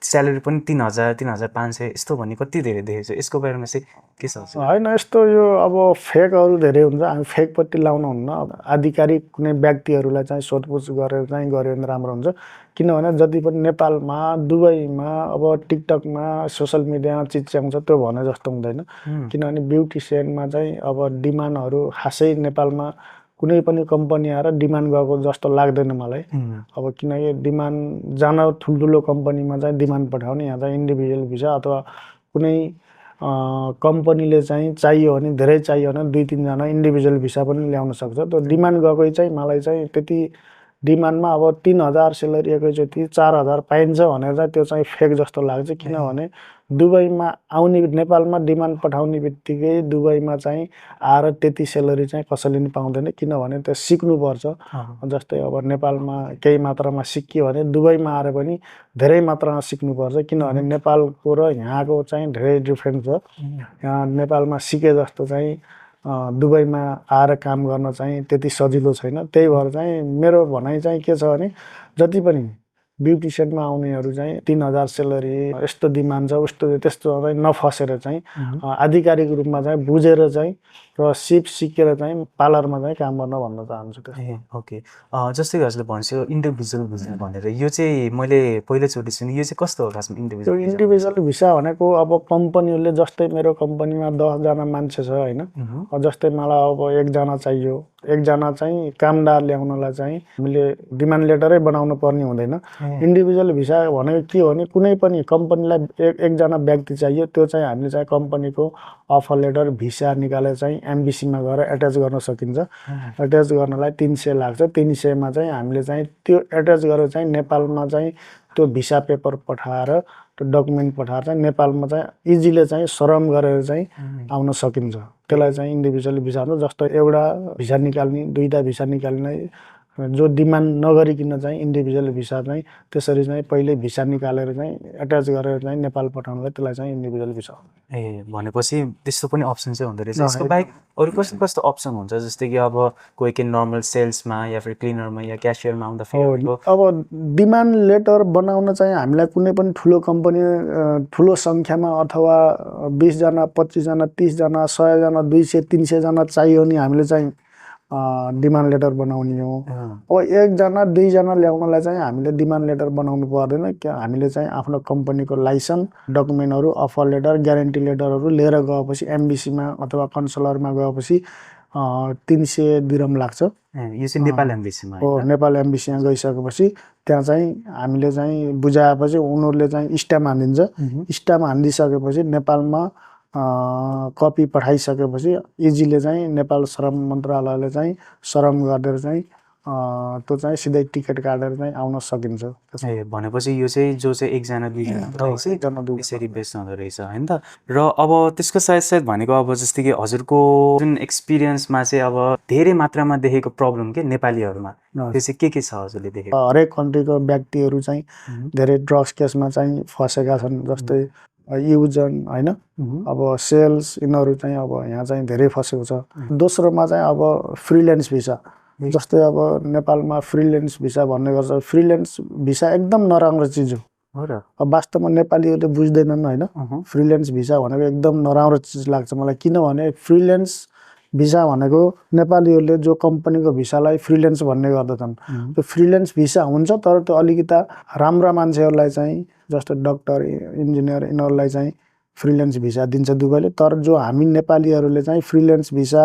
स्यालेरी पनि 3,000 3,500 यस्तो भन्ने कति धेरै देखेको छु। यसको बारेमा चाहिँ के छ? होइन यस्तो यो अब फेकहरू धेरै हुन्छ, हामी फेकपट्टि लाउनु हुन्न। आधिकारिक कुनै व्यक्तिहरूलाई चाहिँ सोधपुछ गरेर चाहिँ गऱ्यो भने राम्रो हुन्छ। किनभने जति पनि नेपालमा दुबईमा अब टिकटकमा सोसियल मिडियामा चिच्याउँछ त्यो भने जस्तो हुँदैन। किनभने ब्युटिसियनमा चाहिँ अब डिमान्डहरू खासै नेपालमा कुनै पनि कम्पनी आएर डिमान्ड गएको जस्तो लाग्दैन मलाई। अब किनकि डिमान्ड जान ठुल्ठुलो कम्पनीमा चाहिँ डिमान्ड पठाउने, यहाँ चाहिँ इन्डिभिजुअल भिसा अथवा कुनै कम्पनीले चाहिँ चाहियो भने धेरै चाहियो भने 2-3जना इन्डिभिजुअल भिसा पनि ल्याउन सक्छ। त्यो डिमान्ड गएकै चाहिँ मलाई चाहिँ त्यति डिमान्डमा अब 3,000 सेलेरी एकैचोटि 4,000 पाइन्छ भनेर चाहिँ त्यो चाहिँ फेक जस्तो लाग्छ। किनभने दुबईमा आउने नेपालमा डिमान्ड पठाउने बित्तिकै दुबईमा चाहिँ आएर त्यति सेलेरी चाहिँ कसैले पनि पाउँदैन। किनभने त्यो सिक्नुपर्छ। जस्तै अब नेपालमा केही मात्रामा सिकियो भने दुबईमा आएर पनि धेरै मात्रामा सिक्नुपर्छ। किनभने नेपालको र यहाँको चाहिँ धेरै डिफ्रेन्स छ। यहाँ नेपालमा सिके जस्तो चाहिँ दुबईमा आएर काम गर्न चाहिँ त्यति सजिलो छैन। त्यही भएर चाहिँ मेरो भनाइ चाहिँ के छ भने जति पनि ब्युटिसियनमा आउनेहरू चाहिँ 3,000 सेलेरी यस्तो डिमान्ड छ उस्तो त्यस्तो चाहिँ नफसेर चाहिँ आधिकारिक रूपमा चाहिँ बुझेर चाहिँ र सिकेर चाहिँ पार्लरमा चाहिँ काम गर्न भन्न चाहन्छु। ए ओके, जस्तै हजुरले भन्छु इन्डिभिजुअल भिसा भनेर, यो चाहिँ मैले पहिलोचोटि सुने, यो चाहिँ कस्तो हो खासमा इन्डिभिजुअल? इन्डिभिजुअल भिसा भनेको अब कम्पनीहरूले जस्तै मेरो कम्पनीमा 10जना मान्छे छ होइन, जस्तै मलाई अब 1जना चाहियो, 1जना चाहिँ कामदार ल्याउनलाई चाहिँ हामीले डिमान्ड लेटरै बनाउनु पर्ने हुँदैन। इन्डिभिजुअल भिसा भनेको के हो भने कुनै पनि कम्पनीलाई एकजना व्यक्ति चाहियो, त्यो चाहिँ हामीले चाहिँ कम्पनीको अफर लेटर भिसा निकालेर चाहिँ एमबिसीमा गएर एट्याच गर्न सकिन्छ। एट्याच गर्नलाई 300 लाग्छ। 300मा चाहिँ हामीले चाहिँ त्यो एट्याच गरेर चाहिँ नेपालमा चाहिँ त्यो भिसा पेपर पठाएर त्यो डकुमेन्ट पठाएर चाहिँ नेपालमा चाहिँ इजिली चाहिँ श्रम गरेर चाहिँ आउन सकिन्छ। त्यसलाई चाहिँ इन्डिभिजुअल भिसा भन्छ। जस्तो एउटा भिसा निकाल्ने 2टा भिसा निकाल्ने जो डिमान्ड नगरिकन चाहिँ इन्डिभिजुअल भिसा चाहिँ त्यसरी चाहिँ पहिले भिसा निकालेर चाहिँ एट्याच गरेर चाहिँ नेपाल पठाउनलाई त्यसलाई चाहिँ इन्डिभिजुअल भिसा। ए भनेपछि त्यस्तो पनि अप्सन चाहिँ हुँदो रहेछ। यसको बाहेक अरू कस्तो कस्तो अप्सन हुन्छ? जस्तै कि अब कोही के नर्मल सेल्समा या फिर क्लिनरमा या क्यासियरमा आउँदाखेरि अब डिमान्ड लेटर बनाउन चाहिँ हामीलाई कुनै पनि ठुलो कम्पनी ठुलो सङ्ख्यामा अथवा 20जना 25जना 30जना 100जना 200 300जना चाहियो भने हामीले चाहिँ डिमान्ड लेटर बनाउने हो। अब 1जना 2जना ल्याउनलाई चाहिँ हामीले डिमान्ड लेटर बनाउनु पर्दैन। हामीले चाहिँ आफ्नो कम्पनीको लाइसेन्स डकुमेन्टहरू अफर लेटर ग्यारेन्टी लेटरहरू लिएर गएपछि एमबिसीमा अथवा कन्सुलरमा गएपछि 300 दिरहम लाग्छ। यो चाहिँ नेपाल एम्बेसीमा हो। नेपाल एम्बेसीमा गइसकेपछि त्यहाँ चाहिँ हामीले चाहिँ बुझाएपछि उनीहरूले चाहिँ स्ट्याम्प हानिदिन्छ। स्ट्याम्प हानिदिसकेपछि नेपालमा कपी पठाइसकेपछि इजिली चाहिँ नेपाल श्रम मन्त्रालयले चाहिँ श्रम गरेर चाहिँ त्यो चाहिँ सिधै टिकट काटेर चाहिँ आउन सकिन्छ। ए भनेपछि यो चाहिँ जो चाहिँ 1जना 2जना यसरी बेच्न हुँदो रहेछ होइन त। र अब त्यसको साथसाथ भनेको अब जस्तै कि हजुरको जुन एक्सपिरियन्समा चाहिँ अब धेरै मात्रामा देखेको प्रब्लम के नेपालीहरूमा त्यो चाहिँ के छ हजुरले देखेको? हरेक कन्ट्रीको व्यक्तिहरू चाहिँ धेरै ड्रग्स केसमा चाहिँ फसेका छन्। जस्तै युजन होइन, अब सेल्स यिनीहरू चाहिँ अब यहाँ चाहिँ धेरै फसेको छ। दोस्रोमा चाहिँ अब फ्रिल्यान्स भिसा। जस्तै अब नेपालमा फ्रिल्यान्स भिसा भन्ने गर्छ। फ्रिल्यान्स भिसा एकदम नराम्रो चिज हो र अब वास्तवमा नेपालीहरूले बुझ्दैनन् होइन। फ्रिल्यान्स भिसा भनेको एकदम नराम्रो चिज लाग्छ मलाई। किनभने फ्रिल्यान्स भिसा भनेको नेपालीहरूले जो कम्पनीको भिसालाई फ्रिल्यान्स भन्ने गर्दछन्। त्यो फ्रिल्यान्स भिसा हुन्छ तर त्यो अलिकता राम्रा मान्छेहरूलाई चाहिँ जस्तो डक्टर इन्जिनियर यिनीहरूलाई चाहिँ फ्रिल्यान्स भिसा दिन्छ दुबईले। तर जो हामी नेपालीहरूले चाहिँ फ्रिल्यान्स भिसा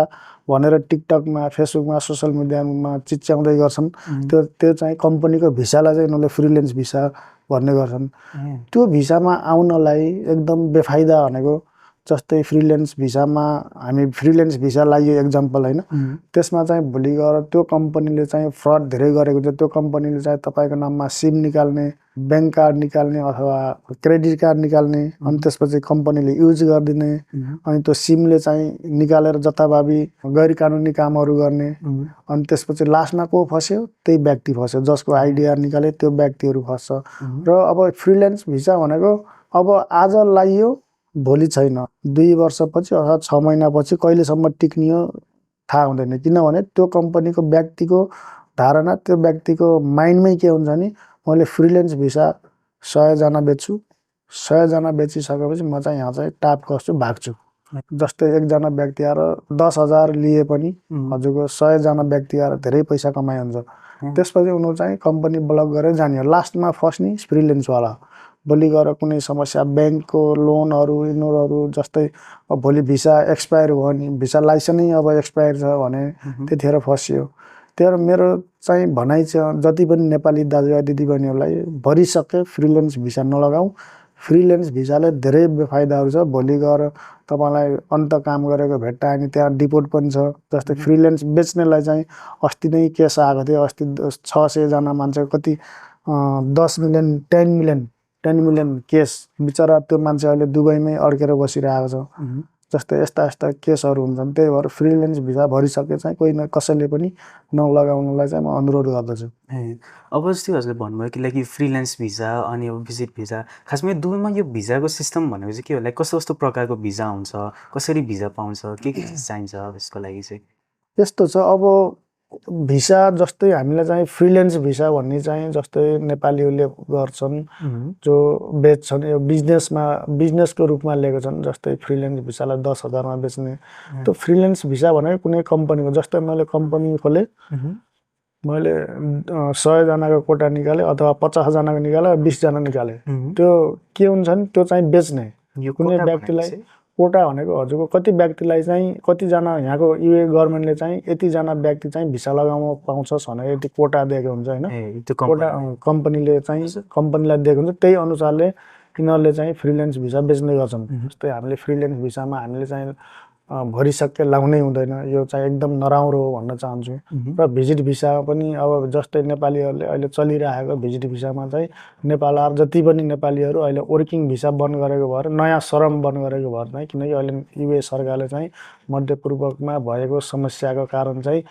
भनेर टिकटकमा फेसबुकमा सोसियल मिडियामा चिच्याउँदै गर्छन् त्यो चाहिँ कम्पनीको भिसालाई चाहिँ उनीहरूले फ्रिल्यान्स भिसा भन्ने गर्छन्। त्यो भिसामा आउनलाई एकदम बेफाइदा भनेको जस्तै फ्रिल्यान्स भिसामा हामी फ्रिल्यान्स भिसा लाग्यो एक्जाम्पल होइन, त्यसमा चाहिँ भोलि गएर त्यो कम्पनीले चाहिँ फ्रड धेरै गरेको छ। त्यो कम्पनीले चाहिँ तपाईँको नाममा सिम निकाल्ने, ब्याङ्क कार्ड निकाल्ने अथवा क्रेडिट कार्ड निकाल्ने, अनि त्यसपछि कम्पनीले युज गरिदिने, अनि त्यो सिमले चाहिँ निकालेर जताभावी गैर कानुनी कामहरू गर्ने, अनि त्यसपछि लास्टमा को फस्यो, त्यही व्यक्ति फस्यो जसको आइडिआर निकाले त्यो व्यक्तिहरू फस्छ। र अब फ्रिल्यान्स भिसा भनेको अब आज लाइयो भोलि छैन, 2 वर्षपछि अथवा 6 महिनापछि कहिलेसम्म टिक्ने हो थाहा हुँदैन। किनभने त्यो कम्पनीको व्यक्तिको धारणा, त्यो व्यक्तिको माइन्डमै के हुन्छ नि, मैले फ्रिल्यान्स भिसा 100 जना बेच्छु, 100 जना बेचिसकेपछि म चाहिँ यहाँ चाहिँ टाप कस्छु, भाग्छु। जस्तै एकजना व्यक्ति आएर 10,000 लिए पनि हजुरको 100 जना व्यक्ति आएर धेरै पैसा कमाइ हुन्छ। त्यसपछि उनीहरू चाहिँ कम्पनी ब्लक गरेर जाने हो। लास्टमा फस्ने फ्रिल्यान्सवाला। भोलि गएर कुनै समस्या, ब्याङ्कको लोनहरू यिनीहरू जस्तै भोलि भिसा एक्सपायर भयो भने, भिसा लाइसेन्सै अब एक्सपायर छ भने त्यतिखेर फस्यो। त्यही मेरो चाहिँ भनाइ चाहिँ जति पनि नेपाली दाजुभाइ दिदीबहिनीहरूलाई भरिसके फ्रिल्यान्स भिसा नलगाऊ। फ्रिल्यान्स भिसाले धेरै बेफाइदाहरू छ। भोलि गएर तपाईँलाई अन्त काम गरेको भेट्टा अनि त्यहाँ डिपोर्ट पनि छ। जस्तै फ्रिल्यान्स बेच्नेलाई चाहिँ अस्ति नै केस आएको थियो। अस्ति 600 जना मान्छे कति 10 मिलियन 10 मिलियन केस, बिचरा त्यो मान्छे अहिले दुबईमै अड्केर बसिरहेको छ। जस्तै यस्ता केसहरू हुन्छन्। त्यही भएर फ्रिल्यान्स भिसा भरिसके चाहिँ कोही न कसैले पनि नलगाउनलाई चाहिँ म अनुरोध गर्दछु। अब जस्तै हजुरले भन्नुभयो कि लाइक यो फ्रिल्यान्स भिसा अनि अब भिजिट भिसा, खासमा यो दुवैमा यो भिजाको सिस्टम भनेको चाहिँ के हो, लाइक कस्तो कस्तो प्रकारको भिजा हुन्छ, कसरी भिजा पाउँछ, के चिज चाहिन्छ यसको लागि चाहिँ? यस्तो छ, अब भिसा जस्तै हामीलाई चाहिँ फ्रिल्यान्स भिसा भन्ने चाहिँ जस्तै नेपालीहरूले गर्छन्, जो बेच्छन्, यो बिजनेसको रूपमा लिएको छन्। जस्तै फ्रिल्यान्स भिसालाई 10,000 मा बेच्ने। त्यो फ्रिल्यान्स भिसा भनेको कुनै कम्पनीको, जस्तै मैले कम्पनी खोलेँ, मैले 100 जनाको कोटा निकालेँ अथवा 50 जनाको निकालेँ, 20 जना निकालेँ, त्यो के हुन्छ नि, त्यो चाहिँ बेच्ने। कुनै व्यक्तिलाई कोटा भनेको हजुरको कति व्यक्तिलाई चाहिँ, कतिजना यहाँको युए गभर्मेन्टले चाहिँ यतिजना व्यक्ति चाहिँ भिसा लगाउन पाउँछस् भनेर यति कोटा दिएको हुन्छ होइन। कोटा कम्पनीले चाहिँ कम्पनीलाई दिएको हुन्छ। त्यही अनुसारले यिनीहरूले चाहिँ फ्रिल्यान्स भिसा बेच्ने गर्छन्। जस्तै हामीले फ्रिल्यान्स भिसामा हामीले चाहिँ भरिसके लाउनै हुँदैन। यो चाहिँ एकदम नराम्रो हो भन्न चाहन्छु। र भिजिट भिसा पनि अब जस्तै नेपालीहरूले अहिले चलिरहेको भिजिट भिसामा चाहिँ नेपाल आएर जति पनि नेपालीहरू अहिले वर्किङ भिसा बन्द गरेको भएर, नयाँ श्रम बन्द गरेको भएर चाहिँ, किनकि अहिले युए सरकारले चाहिँ मध्यपूर्वमा भएको समस्याको कारण चाहिँ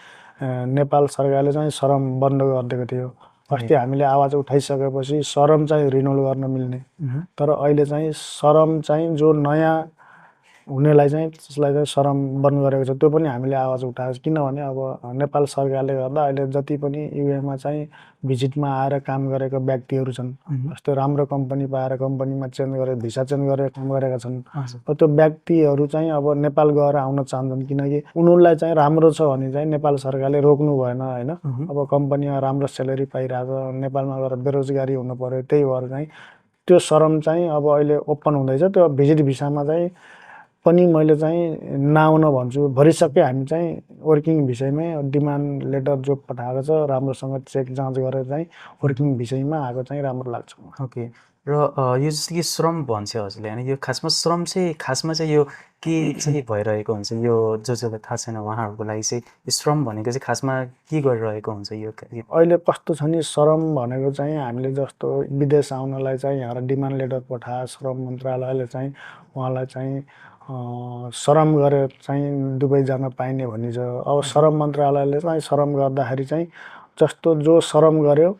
नेपाल सरकारले चाहिँ श्रम बन्द गरिदिएको थियो। अस्ति हामीले आवाज उठाइसकेपछि श्रम चाहिँ रिन्युअल गर्न मिल्ने, तर अहिले चाहिँ श्रम चाहिँ जो नयाँ हुनेलाई चाहिँ त्यसलाई चाहिँ श्रम बन्द गरेको छ। त्यो पनि हामीले आवाज उठाएको छ। किनभने अब नेपाल सरकारले गर्दा अहिले जति पनि युएमा चाहिँ भिजिटमा आएर काम गरेका व्यक्तिहरू छन्, जस्तै राम्रो कम्पनी पाएर कम्पनीमा चेन्ज गरेर भिसा चेन्ज गरेर काम गरेका छन्। त्यो व्यक्तिहरू चाहिँ अब नेपाल गएर आउन चाहन्छन्, किनकि उनीहरूलाई चाहिँ राम्रो छ भने चाहिँ नेपाल सरकारले रोक्नु भएन होइन। अब कम्पनीमा राम्रो स्यालेरी पाइरहेको छ, नेपालमा गएर बेरोजगारी हुनु पर्यो। त्यही भएर चाहिँ त्यो श्रम चाहिँ अब अहिले ओपन हुँदैछ। त्यो भिजिट भिसामा चाहिँ पनि मैले चाहिँ नआउन भन्छु। भरिसके हामी चाहिँ वर्किङ भिसामै डिमान्ड लेटर जो पठाएको छ राम्रोसँग चेक जाँच गरेर चाहिँ वर्किङ भिसामा आएको चाहिँ राम्रो लाग्छ। ओके। र यो जस्तो कि श्रम भन्छ हजुरले होइन, यो खासमा श्रम चाहिँ खासमा चाहिँ यो के चाहिँ भइरहेको हुन्छ, यो जसलाई थाहा छैन उहाँहरूको लागि चाहिँ यो श्रम भनेको चाहिँ खासमा के गरिरहेको हुन्छ? यो अहिले कस्तो छ नि, श्रम भनेको चाहिँ हामीले जस्तो विदेश आउनलाई चाहिँ यहाँ डिमान्ड लेटर पठाए श्रम मन्त्रालयले चाहिँ उहाँलाई चाहिँ श्रम गरेर चाहिँ दुबई जान पाइने भन्ने छ। अब श्रम मन्त्रालयले चाहिँ श्रम गर्दाखेरि चाहिँ जस्तो जो श्रम गर्यो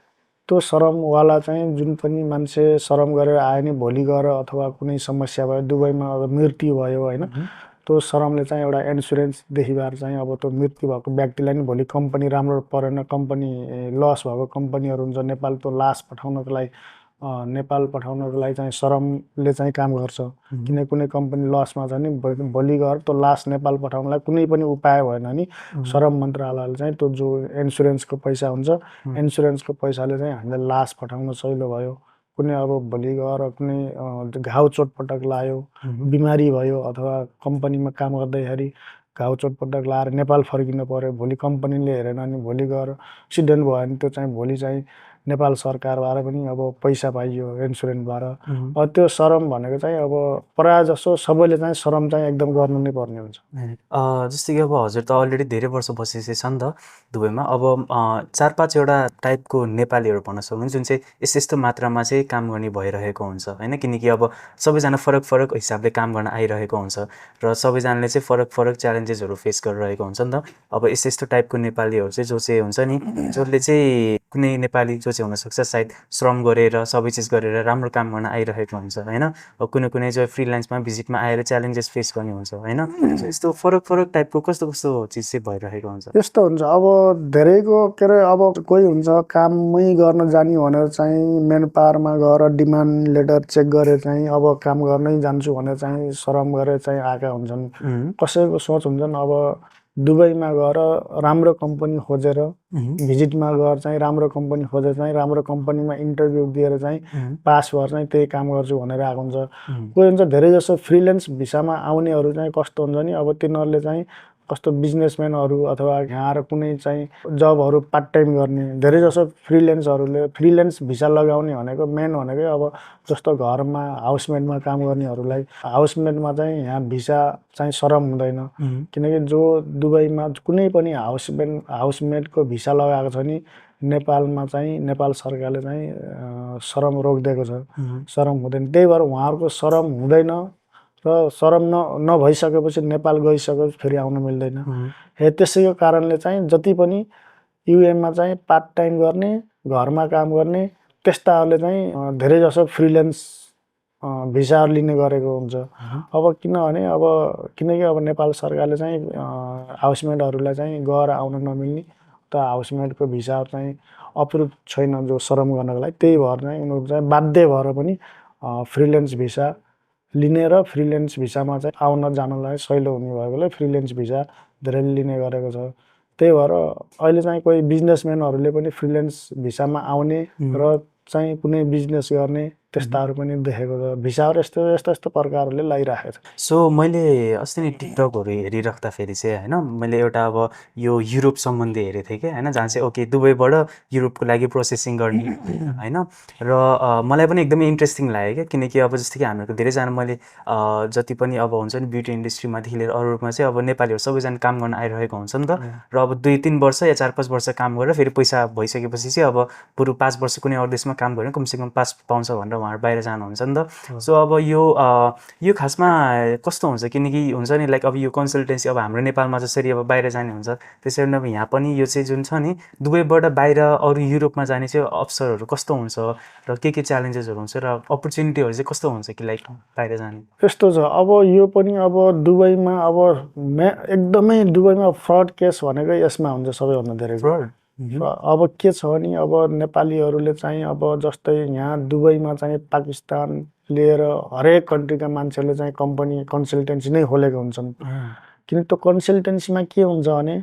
त्यो श्रमवाला चाहिँ जुन पनि मान्छे श्रम गरेर आयो नि, भोलि गएर अथवा कुनै समस्या भयो, दुबईमा अब मृत्यु भयो होइन, त्यो श्रमले चाहिँ एउटा इन्सुरेन्सदेखि भएर चाहिँ अब त्यो मृत्यु भएको व्यक्तिलाई नि भोलि कम्पनी राम्रो परेन, कम्पनी लस भएको कम्पनीहरू हुन्छ नेपाल, त्यो लास पठाउनको लागि नेपाल पठाउनको लागि चाहिँ श्रमले चाहिँ काम गर्छ। किन कुनै कम्पनी लसमा छ नि, भोलि गएर त्यो लास नेपाल पठाउनलाई कुनै पनि उपाय भएन नि, श्रम मन्त्रालयले चाहिँ त्यो जो इन्सुरेन्सको पैसा हुन्छ, इन्सुरेन्सको पैसाले चाहिँ हामीलाई लास पठाउन सजिलो भयो। कुनै अब भोलि गएर कुनै घाउ चोटपटक लाग्यो, बिमारी भयो, अथवा कम्पनीमा काम गर्दाखेरि घाउ चोटपटक लाएर नेपाल फर्किनु पर्यो, भोलि कम्पनीले हेरेन नि, भोलि गएर एक्सिडेन्ट भयो भने त्यो चाहिँ भोलि चाहिँ नेपाल सरकारबाट पनि अब पैसा पाइयो इन्सुरेन्सबाट। त्यो श्रम भनेको चाहिँ अब प्रायः जसो सबैले चाहिँ श्रम चाहिँ एकदम गर्नु नै पर्ने हुन्छ। जस्तै कि अब हजुर त अलरेडी धेरै वर्ष बसेको छ नि त दुबईमा। अब 4-5वटा टाइपको नेपालीहरू भन्न सक्नुहुन्छ जुन चाहिँ यस्तो मात्रामा चाहिँ काम गर्ने भइरहेको हुन्छ होइन, किनकि अब सबैजना फरक फरक हिसाबले काम गर्न आइरहेको हुन्छ र सबैजनाले चाहिँ फरक फरक च्यालेन्जेसहरू फेस गरिरहेको हुन्छ नि त। अब यस्तो टाइपको नेपालीहरू चाहिँ जो चाहिँ हुन्छ नि, जसले चाहिँ कुनै नेपाली जो चाहिँ हुनसक्छ सायद श्रम गरेर सबै चिज गरेर राम्रो काम गर्न आइरहेको हुन्छ होइन, अब कुनै जो फ्रिलान्समा भिजिटमा आएर च्यालेन्जेस फेस गर्ने हुन्छ होइन। यस्तो फरक फरक टाइपको कस्तो कस्तो चिज चाहिँ भइरहेको हुन्छ? यस्तो हुन्छ अब धेरैको के अरे अब कोही हुन्छ कामै गर्न जाने भनेर चाहिँ मेन पावरमा गएर डिमान्ड लेटर चेक गरेर चाहिँ अब काम गर्नै जान्छु भनेर चाहिँ श्रम गरेर चाहिँ आएका हुन्छन्। कसैको सोच हुन्छन् अब दुबईमा गएर राम्रो कम्पनी खोजेर भिजिटमा गएर चाहिँ राम्रो कम्पनी खोजेर चाहिँ राम्रो कम्पनीमा इन्टरभ्यू दिएर चाहिँ पास भएर चाहिँ त्यही काम गर्छु भनेर आएको हुन्छ। कोही हुन्छ धेरै जसो फ्रिल्यान्स भिसामा आउनेहरू चाहिँ कस्तो हुन्छ नि, अब तिनीहरूले चाहिँ कस्तो बिजनेसम्यानहरू अथवा यहाँ आएर कुनै चाहिँ जबहरू पार्ट टाइम गर्ने धेरै जसो फ्रिल्यान्सहरूले फ्रिल्यान्स भिसा लगाउने भनेको मेन भनेकै अब जस्तो घरमा हाउसमेडमा काम गर्नेहरूलाई हाउसमेडमा चाहिँ यहाँ भिसा चाहिँ श्रम हुँदैन, किनकि जो दुबईमा कुनै पनि हाउसमेडको भिसा लगाएको छ नि नेपालमा चाहिँ नेपाल सरकारले चाहिँ श्रम रोकिदिएको छ, श्रम हुँदैन। त्यही भएर उहाँहरूको श्रम हुँदैन र श्रम नभइसकेपछि नेपाल गइसकेपछि फेरि आउन मिल्दैन। त्यसैको कारणले चाहिँ जति पनि युएमा चाहिँ पार्ट टाइम गर्ने घरमा काम गर्ने त्यस्ताहरूले चाहिँ धेरै जसो फ्रिल्यान्स भिसाहरू लिने गरेको हुन्छ। अब किनभने अब किनकि अब नेपाल सरकारले चाहिँ हाउसमेडहरूलाई चाहिँ गएर आउन नमिल्ने त हाउसमेडको भिसाहरू चाहिँ अप्रुभ छैन जो श्रम गर्नको लागि, त्यही भएर चाहिँ उनीहरू चाहिँ बाध्य भएर पनि फ्रिल्यान्स भिसा लिने र फ्रिल्यान्स भिसामा चाहिँ आउन जानलाई सहिलो हुने भएकोले फ्रिल्यान्स भिसा धेरै लिने गरेको छ। त्यही भएर अहिले चाहिँ कोही बिजनेसम्यानहरूले पनि फ्रिल्यान्स भिसामा आउने र चाहिँ कुनै बिजनेस गर्ने त्यस्ताहरू पनि देखेको छ। भिसाहरू यस्तो प्रकारले लगाइराखेको छ। सो मैले अस्ति नै टिकटकहरू हेरिराख्दाखेरि चाहिँ होइन मैले एउटा अब यो युरोप सम्बन्धी हेरेको थिएँ कि होइन, जहाँ चाहिँ ओके दुबईबाट युरोपको लागि प्रोसेसिङ गर्ने होइन, र मलाई पनि एकदमै इन्ट्रेस्टिङ लाग्यो क्या, किनकि अब जस्तो कि हामीहरूको धेरैजना मैले जति पनि अब हुन्छ नि ब्युटी इन्डस्ट्रीमादेखि लिएर अरूमा चाहिँ अब नेपालीहरू सबैजना काम गर्न आइरहेको हुन्छ नि त, र अब 2-3 वर्ष या 4-5 वर्ष काम गरेर फेरि पैसा भइसकेपछि चाहिँ अब बरु 5 वर्ष कुनै अरू देशमा काम गरेर कमसेकम पास पाउँछ भनेर उहाँहरू बाहिर जानुहुन्छ नि त। सो अब यो खासमा कस्तो हुन्छ, किनकि हुन्छ नि लाइक अब यो कन्सल्टेन्सी अब हाम्रो नेपालमा जसरी अब बाहिर जाने हुन्छ त्यसरी नै अब यहाँ पनि यो चाहिँ जुन छ नि दुबईबाट बाहिर अरू युरोपमा जाने चाहिँ अवसरहरू कस्तो हुन्छ र के च्यालेन्जेसहरू हुन्छ र अपर्च्युनिटीहरू चाहिँ कस्तो हुन्छ कि लाइक बाहिर जाने? यस्तो छ अब यो पनि अब दुबईमा अब एकदमै दुबईमा फ्रड केस भनेको यसमा हुन्छ सबैभन्दा धेरै। अब के छ भने अब नेपालीहरूले चाहिँ अब जस्तै यहाँ दुबईमा चाहिँ पाकिस्तान लिएर हरेक कन्ट्रीका मान्छेहरूले चाहिँ कम्पनी कन्सल्टेन्सी नै खोलेको हुन्छन्। किन त्यो कन्सल्टेन्सीमा के हुन्छ भने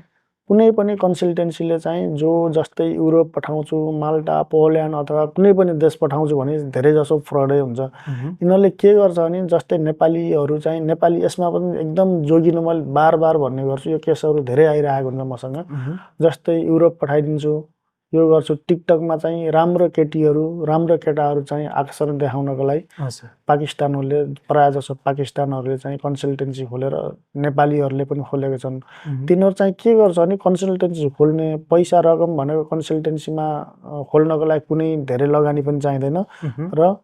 कुनै पनि कन्सल्टेन्सीले चाहिँ जो जस्तै युरोप पठाउँछु माल्टा पोल्यान्ड अथवा कुनै पनि देश पठाउँछु भने धेरै जसो फ्रडै हुन्छ। यिनीहरूले के गर्छ भने जस्तै नेपालीहरू चाहिँ नेपाली यसमा पनि एकदम जोगिनु मैले बार भन्ने गर्छु, यो केसहरू धेरै आइरहेको हुन्छ मसँग। जस्तै युरोप पठाइदिन्छु यो गर्छु, टिकटकमा चाहिँ राम्रो केटीहरू राम्रो केटाहरू चाहिँ आकर्षण देखाउनको लागि पाकिस्तानहरूले प्रायः जसो पाकिस्तानहरूले चाहिँ कन्सल्टेन्सी खोलेर नेपालीहरूले पनि खोलेको छन्। तिनीहरू चाहिँ के गर्छ भने कन्सल्टेन्सी खोल्ने पैसा रकम भनेको कन्सल्टेन्सीमा खोल्नको लागि कुनै धेरै लगानी पनि चाहिँदैन र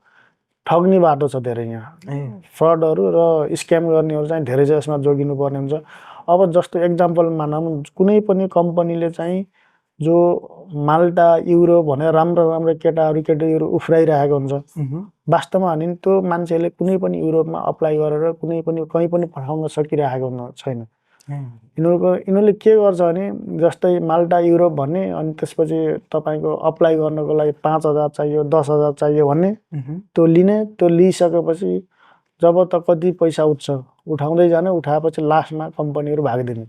ठग्ने बाटो छ धेरै यहाँ, फ्रडहरू र स्क्याम गर्नेहरू चाहिँ धेरै चाहिँ यसमा जोगिनु पर्ने हुन्छ। अब जस्तो एक्जाम्पल मानौँ कुनै पनि कम्पनीले चाहिँ जो माल्टा युरोप भनेर राम्रो केटीहरू उफ्राइरहेको हुन्छ, वास्तवमा भने त्यो मान्छेले कुनै पनि युरोपमा अप्लाई गरेर कहीँ पनि पठाउन सकिरहेको छैन। यिनीहरूले के गर्छ भने जस्तै माल्टा युरोप भन्ने अनि त्यसपछि तपाईँको अप्लाई गर्नको लागि 5,000 चाहियो 10,000 चाहियो भन्ने त्यो लिने, त्यो लिइसकेपछि जब त कति पैसा उठाउँदै जाने, उठाएपछि लास्टमा कम्पनीहरू भागिदिने।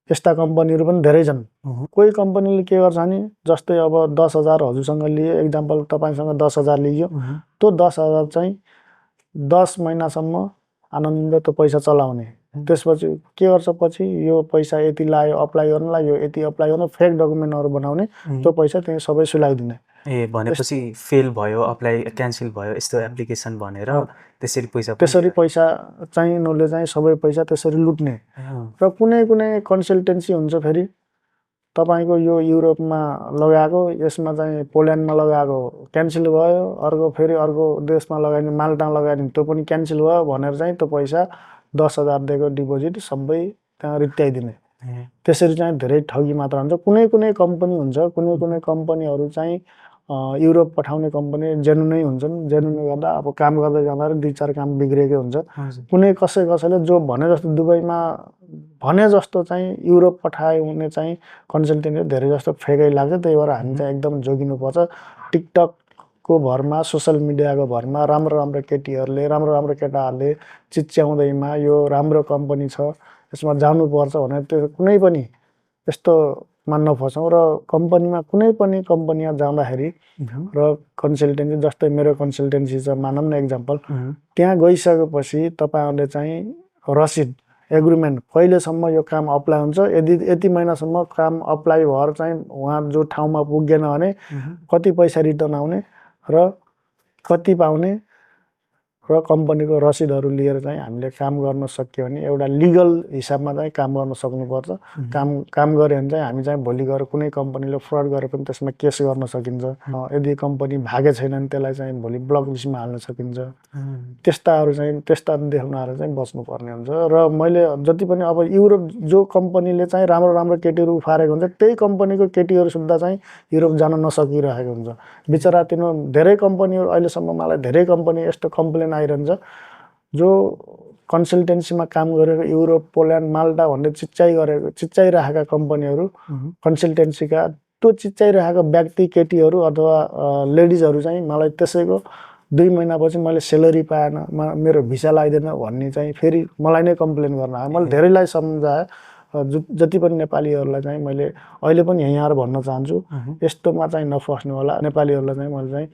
यस्ता कम्पनीहरू पनि धेरै छन्। कोही कम्पनीले के गर्छ भने जस्तै अब 10,000 हजुरसँग लिए, एक्जाम्पल तपाईँसँग 10,000 लियो, त्यो 10,000 चाहिँ 10 महिनासम्म आनन्द त्यो पैसा चलाउने। त्यसपछि के गर्छ पछि यो पैसा यति लाग्यो अप्लाई गर्नलाई, यो यति अप्लाई गर्नु फेक डकुमेन्टहरू बनाउने, त्यो पैसा त्यही सबै सुलाइदिने। ए भनेपछि फेल भयो, अप्लाई क्यान्सल भयो यस्तो एप्लिकेसन भनेर त्यसरी पैसा पनि त्यसरी पैसा चाहिँ उनीहरूले चाहिँ सबै पैसा त्यसरी लुट्ने। र कुनै कुनै कन्सल्टेन्सी हुन्छ फेरि तपाईँको यो युरोपमा लगाएको, यसमा चाहिँ पोल्यान्डमा लगाएको क्यान्सल भयो, अर्को फेरि अर्को देशमा लगाइने माल्टामा लगाइने त्यो पनि क्यान्सल भयो भनेर चाहिँ त्यो पैसा 10,000 दिएको डिपोजिट सबै त्यहाँ रित्याइदिने। त्यसरी चाहिँ धेरै ठगी मात्र हुन्छ। कुनै कुनै कम्पनी हुन्छ, कुनै कुनै कम्पनीहरू चाहिँ युरोप पठाउने कम्पनी जेन्युनै हुन्छन्, जेन्युनले गर्दा अब काम गर्दै जाँदा 2-4 काम बिग्रेकै हुन्छ। कुनै कसैले जो भने जस्तो दुबईमा भने जस्तो चाहिँ युरोप पठाए हुने चाहिँ कन्सल्टेन्टले धेरै जस्तो फेकै लाग्छ। त्यही भएर हामी चाहिँ एकदम जोगिनुपर्छ। टिकटकको भरमा, सोसल मिडियाको भरमा राम्रो केटीहरूले, राम्रो केटाहरूले चिच्याउँदैमा यो राम्रो कम्पनी छ यसमा जानुपर्छ भनेर त्यो कुनै पनि यस्तोमा नफसौँ। र कम्पनीमा कुनै पनि कम्पनीमा जाँदाखेरि र कन्सल्टेन्सी जस्तै मेरो कन्सल्टेन्सी छ मानौँ न एक्जाम्पल, त्यहाँ गइसकेपछि तपाईँहरूले चाहिँ रसिद एग्रिमेन्ट कहिलेसम्म यो काम अप्लाई हुन्छ, यति महिनासम्म काम अप्लाई भएर चाहिँ उहाँ जो ठाउँमा पुगेन भने कति पैसा रिटर्न आउने र कति पाउने र कम्पनीको रसिदहरू लिएर चाहिँ हामीले काम गर्न सक्यो भने एउटा लिगल हिसाबमा चाहिँ काम गर्न सक्नुपर्छ। काम गऱ्यो भने चाहिँ हामी चाहिँ भोलि गएर कुनै कम्पनीले फ्रड गरे पनि त्यसमा केस गर्न सकिन्छ। यदि कम्पनी भागे छैन भने त्यसलाई चाहिँ भोलि ब्लक लिस्टमा हाल्न सकिन्छ। त्यस्ता देखाउनहरू चाहिँ बस्नुपर्ने हुन्छ। र मैले जति पनि अब युरोप जो कम्पनीले चाहिँ राम्रो केटीहरू उफारेको हुन्छ त्यही कम्पनीको केटीहरू सुद्धा चाहिँ युरोप जान नसकिरहेको हुन्छ। बिचरा तिनीहरू धेरै कम्पनीहरू अहिलेसम्म मलाई धेरै कम्पनी यस्तो कम्प्लेन आइरहन्छ जो कन्सल्टेन्सीमा काम गरेको युरोप, पोल्यान्ड, माल्टा भनेर चिच्चाइरहेका कम्पनीहरू कन्सल्टेन्सीका त्यो चिच्चाइरहेका व्यक्ति केटीहरू अथवा लेडिजहरू चाहिँ मलाई त्यसैको 2 महिनापछि मैले सेलेरी पाएन, मेरो भिसा लगाइदिएन भन्ने चाहिँ फेरि मलाई नै कम्प्लेन गर्न आयो। मैले धेरैलाई सम्झाएँ, जति पनि नेपालीहरूलाई चाहिँ मैले अहिले पनि यहीँ आएर भन्न चाहन्छु, यस्तोमा चाहिँ नफस्नु होला। नेपालीहरूलाई चाहिँ मैले चाहिँ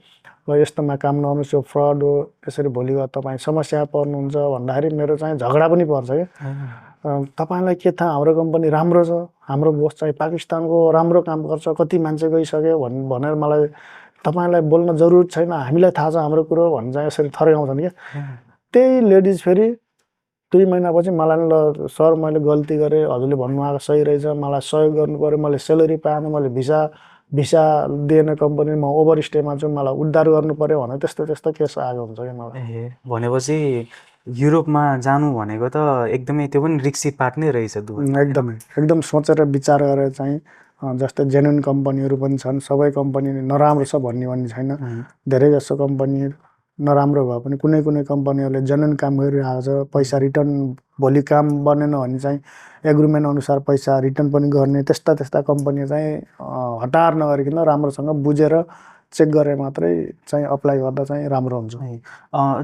यस्तोमा काम नगर्नुहोस्, यो फ्रड हो, यसरी भोलि गएर तपाईँ समस्या पर्नुहुन्छ भन्दाखेरि मेरो चाहिँ झगडा पनि पर्छ क्या। तपाईँलाई के थाहा हाम्रो कम्पनी राम्रो छ, हाम्रो बोस चाहिँ पाकिस्तानको राम्रो काम गर्छ, कति मान्छे गइसक्यो भनेर मलाई तपाईँलाई बोल्न जरुरत छैन, हामीलाई थाहा छ हाम्रो कुरो भन्छ चाहिँ यसरी थर्काउँछन् क्या। त्यही लेडिज फेरि 2 महिनापछि मलाई ल सर मैले गल्ती गरेँ, हजुरले भन्नुभएको सही रहेछ, मलाई सहयोग गर्नु पऱ्यो, मैले सेलेरी पाएन, मैले भिसा दिएन कम्पनी, म ओभर स्टेमा छु, मलाई उद्धार गर्नु पऱ्यो भनेर त्यस्तो केस आएको हुन्छ क्या मलाई। भनेपछि युरोपमा जानु भनेको त एकदमै त्यो पनि रिक्सी पार्ट नै रहेछ। एकदम सोचेर विचार गरेर चाहिँ जस्तै जेन्युन कम्पनीहरू पनि छन्, सबै कम्पनी नराम्रो छ भन्ने छैन। धेरै जसो कम्पनी नराम्रो भए पनि कुनै कम्पनीहरूले जेन्युन काम गरिरहेको छ, पैसा रिटर्न भोलि काम बनेन भने चाहिँ एग्रिमेन्ट अनुसार पैसा रिटर्न पनि गर्ने। त्यस्ता कम्पनी चाहिँ हतार नगरिकन राम्रोसँग बुझेर चेक गरे मात्रै चाहिँ अप्लाई गर्दा चाहिँ राम्रो हुन्छ।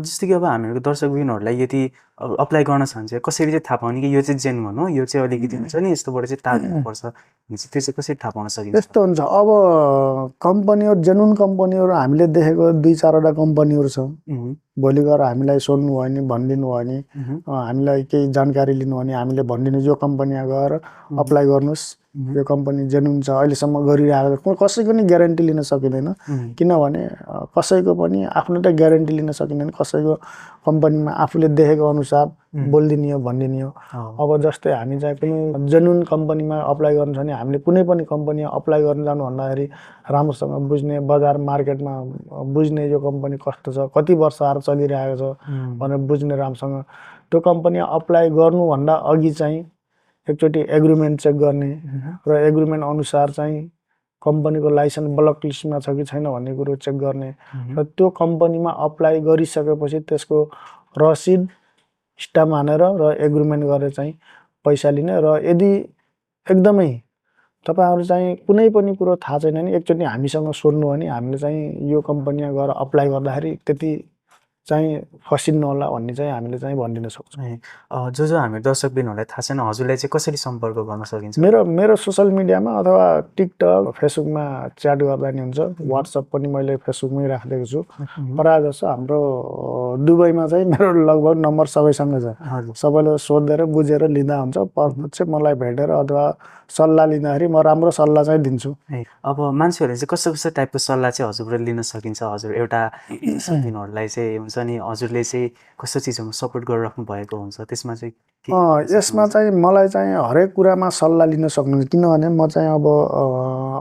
जस्तै कि अब हामीहरूको दर्शकबिनहरूलाई यदि अप्लाई गर्न चाहन्छ कसरी चाहिँ थाहा पाउने कि यो चाहिँ जेन्युन हो, यो चाहिँ अलिकति हुन्छ नि यस्तोबाट चाहिँ तार दिनुपर्छ, त्यो चाहिँ कसरी थाहा पाउन सकिन्छ? यस्तो हुन्छ, अब कम्पनीहरू जेन्युन कम्पनीहरू हामीले देखेको 2-4वटा कम्पनीहरू छ। भोलि गएर हामीलाई सोध्नु भयो भने, भनिदिनु भयो भने, हामीलाई केही जानकारी लिनु भने हामीले भनिदिनु यो कम्पनीमा गएर अप्लाई गर्नुहोस्, यो कम्पनी जेन्युन छ, अहिलेसम्म गरिरहेको कसैको नि ग्यारेन्टी लिन सकिँदैन। किनभने कसैको पनि आफ्नो त ग्यारेन्टी लिन सकिँदैन, कसैको कम्पनीमा आफूले देखेको अनुसार बोलिदिने हो भनिदिने हो। अब जस्तै हामी चाहिँ पनि जेन्युन कम्पनीमा अप्लाई गर्नु छ भने हामीले कुनै पनि कम्पनीमा अप्लाई गर्न जानु भन्दाखेरि राम्रोसँग बुझ्ने, बजार मार्केटमा बुझ्ने, यो कम्पनी कस्तो छ, कति वर्ष आएर चलिरहेको छ भनेर बुझ्ने राम्रोसँग। त्यो कम्पनीमा अप्लाई गर्नुभन्दा अघि चाहिँ एकचोटि एग्रिमेन्ट चेक गर्ने र एग्रिमेन्ट अनुसार चाहिँ कम्पनीको लाइसेन्स ब्लक लिस्टमा छ कि छैन भन्ने कुरो चेक गर्ने र त्यो कम्पनीमा अप्लाई गरिसकेपछि त्यसको रसिद स्टाम्प हानेर र एग्रिमेन्ट गरेर चाहिँ पैसा लिने। र यदि एकदमै तपाईँहरू चाहिँ कुनै पनि कुरो थाहा छैन भने एकचोटि हामीसँग सोध्नु भने हामीले चाहिँ यो कम्पनीमा गएर अप्लाई गर्दाखेरि त्यति चाहिँ फसिन्नु होला भन्ने चाहिँ हामीले चाहिँ भनिदिन सक्छौँ। जो हामी दर्शकबिनहरूलाई थाहा छैन हजुरलाई चाहिँ कसरी सम्पर्क गर्न सकिन्छ? मेरो सोसियल मिडियामा अथवा टिकटक फेसबुकमा च्याट गर्दा नि हुन्छ। वाट्सएप पनि मैले फेसबुकमै राखिदिएको छु। प्रायः जसो हाम्रो दुबईमा चाहिँ मेरो लगभग नम्बर सबैसँग छ। सबैले सोधेर बुझेर लिँदा हुन्छ। प्रत्यक्ष मलाई भेटेर अथवा सल्लाह लिँदाखेरि म राम्रो सल्लाह चाहिँ दिन्छु। अब मान्छेहरूले चाहिँ कस्तो कस्तो टाइपको सल्लाह चाहिँ हजुरबाट लिन सकिन्छ? हजुर एउटा दिनहरूलाई चाहिँ हुन्छ नि हजुरले चाहिँ कस्तो चिजमा सपोर्ट गरिराख्नु भएको हुन्छ त्यसमा चाहिँ यसमा चाहिँ मलाई चाहिँ हरेक कुरामा सल्लाह लिन सक्नुहुन्छ। किनभने म चाहिँ अब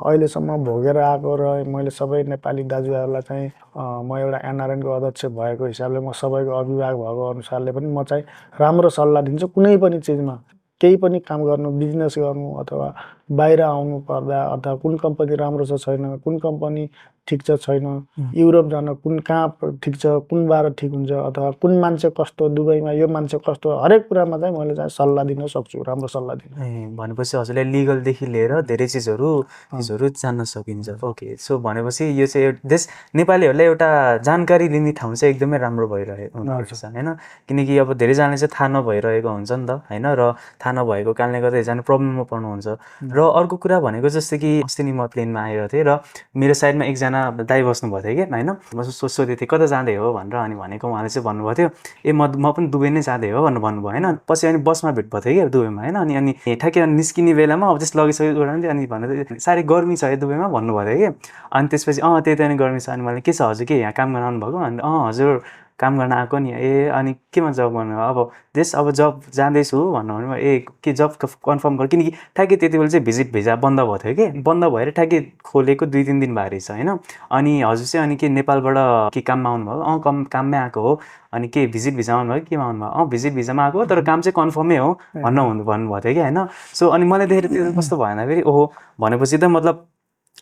अहिलेसम्म भोगेर आएको र मैले सबै नेपाली दाजुभाइहरूलाई चाहिँ म एउटा एनआरएनको अध्यक्ष भएको हिसाबले म सबैको अभिभावक भएको अनुसारले पनि म चाहिँ राम्रो सल्लाह दिन्छु। कुनै पनि चिजमा केही पनि काम गर्नु, बिजनेस गर्नु अथवा बाहिर आउनु पर्दा अथवा कुन कम्पनी राम्रो छ छैन, कुन कम्पनी ठिक छ छैन, युरोप जान कहाँ ठिक छ, कुन बार ठिक हुन्छ अथवा कुन मान्छे कस्तो, दुबईमा यो मान्छे कस्तो, हरेक कुरामा चाहिँ मैले चाहिँ सल्लाह दिन सक्छु, राम्रो सल्लाह दिन। भनेपछि हजुरले लिगलदेखि लिएर धेरै चिजहरू जान्न सकिन्छ। ओके, सो भनेपछि यो चाहिँ देश नेपालीहरूलाई एउटा जानकारी लिने ठाउँ चाहिँ एकदमै राम्रो भइरहेको हुन्छ होइन? किनकि अब धेरैजनाले चाहिँ थाहा नभइरहेको हुन्छ नि त होइन? र थाहा नभएको कारणले गर्दा एकजना प्रब्लममा पर्नुहुन्छ। र अर्को कुरा भनेको जस्तो कि अस्ति नि म प्लेनमा आएको थिएँ र मेरो साइडमा एकजना दाइ बस्नुभएको थियो कि होइन? म सोधेको थिएँ कता जाँदै हो भनेर। अनि भनेको उहाँले चाहिँ भन्नुभएको थियो म पनि दुबई नै जाँदै हो भनेर भन्नुभयो होइन? पछि अनि बसमा भेट भएको थियो कि दुबईमा होइन? अनि ठ्याक्कै निस्किने बेलामा अब त्यस लगिसक्यो उडान अनि भनेर साह्रै गर्मी छ है दुबईमा भन्नुभएको थियो कि। अनि त्यसपछि त्यही त नि गर्मी छ। अनि मैले के छ हजुर के यहाँ काम गर्न आउनुभएको? अनि हजुर काम गर्न आएको नि। अनि केमा जब भन्नु? अब अब जब जाँदैछु भन्नु भने के जब कन्फर्म गर। किनकि ठ्याक्कै त्यति बेला चाहिँ भिजिट भिजा बन्द भएको थियो कि। बन्द भएर ठ्याक्कै खोलेको 2-3 दिन भए रहेछ होइन? अनि हजुर चाहिँ अनि के नेपालबाट के काममा आउनुभयो? काममै आएको हो। अनि के भिजिट भिजामा आउनुभयो केमा आउनुभयो? भिजिट भिजामा आएको तर काम चाहिँ कन्फर्मै हो भन्नुभएको थियो कि होइन? सो अनि मलाई देखेर त्यो कस्तो भएन फेरि ओहो भनेपछि त मतलब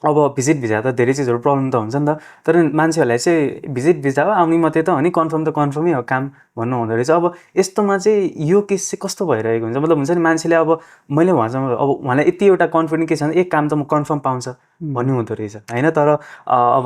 अब भिजिट भिजा त धेरै चिजहरू प्रब्लम त हुन्छ नि त। तर मान्छेहरूलाई चाहिँ भिजिट भिजा आउने मात्रै त हो नि, कन्फर्मै हो काम भन्नु हुँदो रहेछ। अब यस्तोमा चाहिँ यो केस चाहिँ कस्तो भइरहेको हुन्छ? मतलब हुन्छ नि मान्छेले अब मैले उहाँसँग अब उहाँलाई यति एउटा कन्फिडेन्ट के छ भने काम त म कन्फर्म पाउँछ भन्ने हुँदो रहेछ होइन? तर अब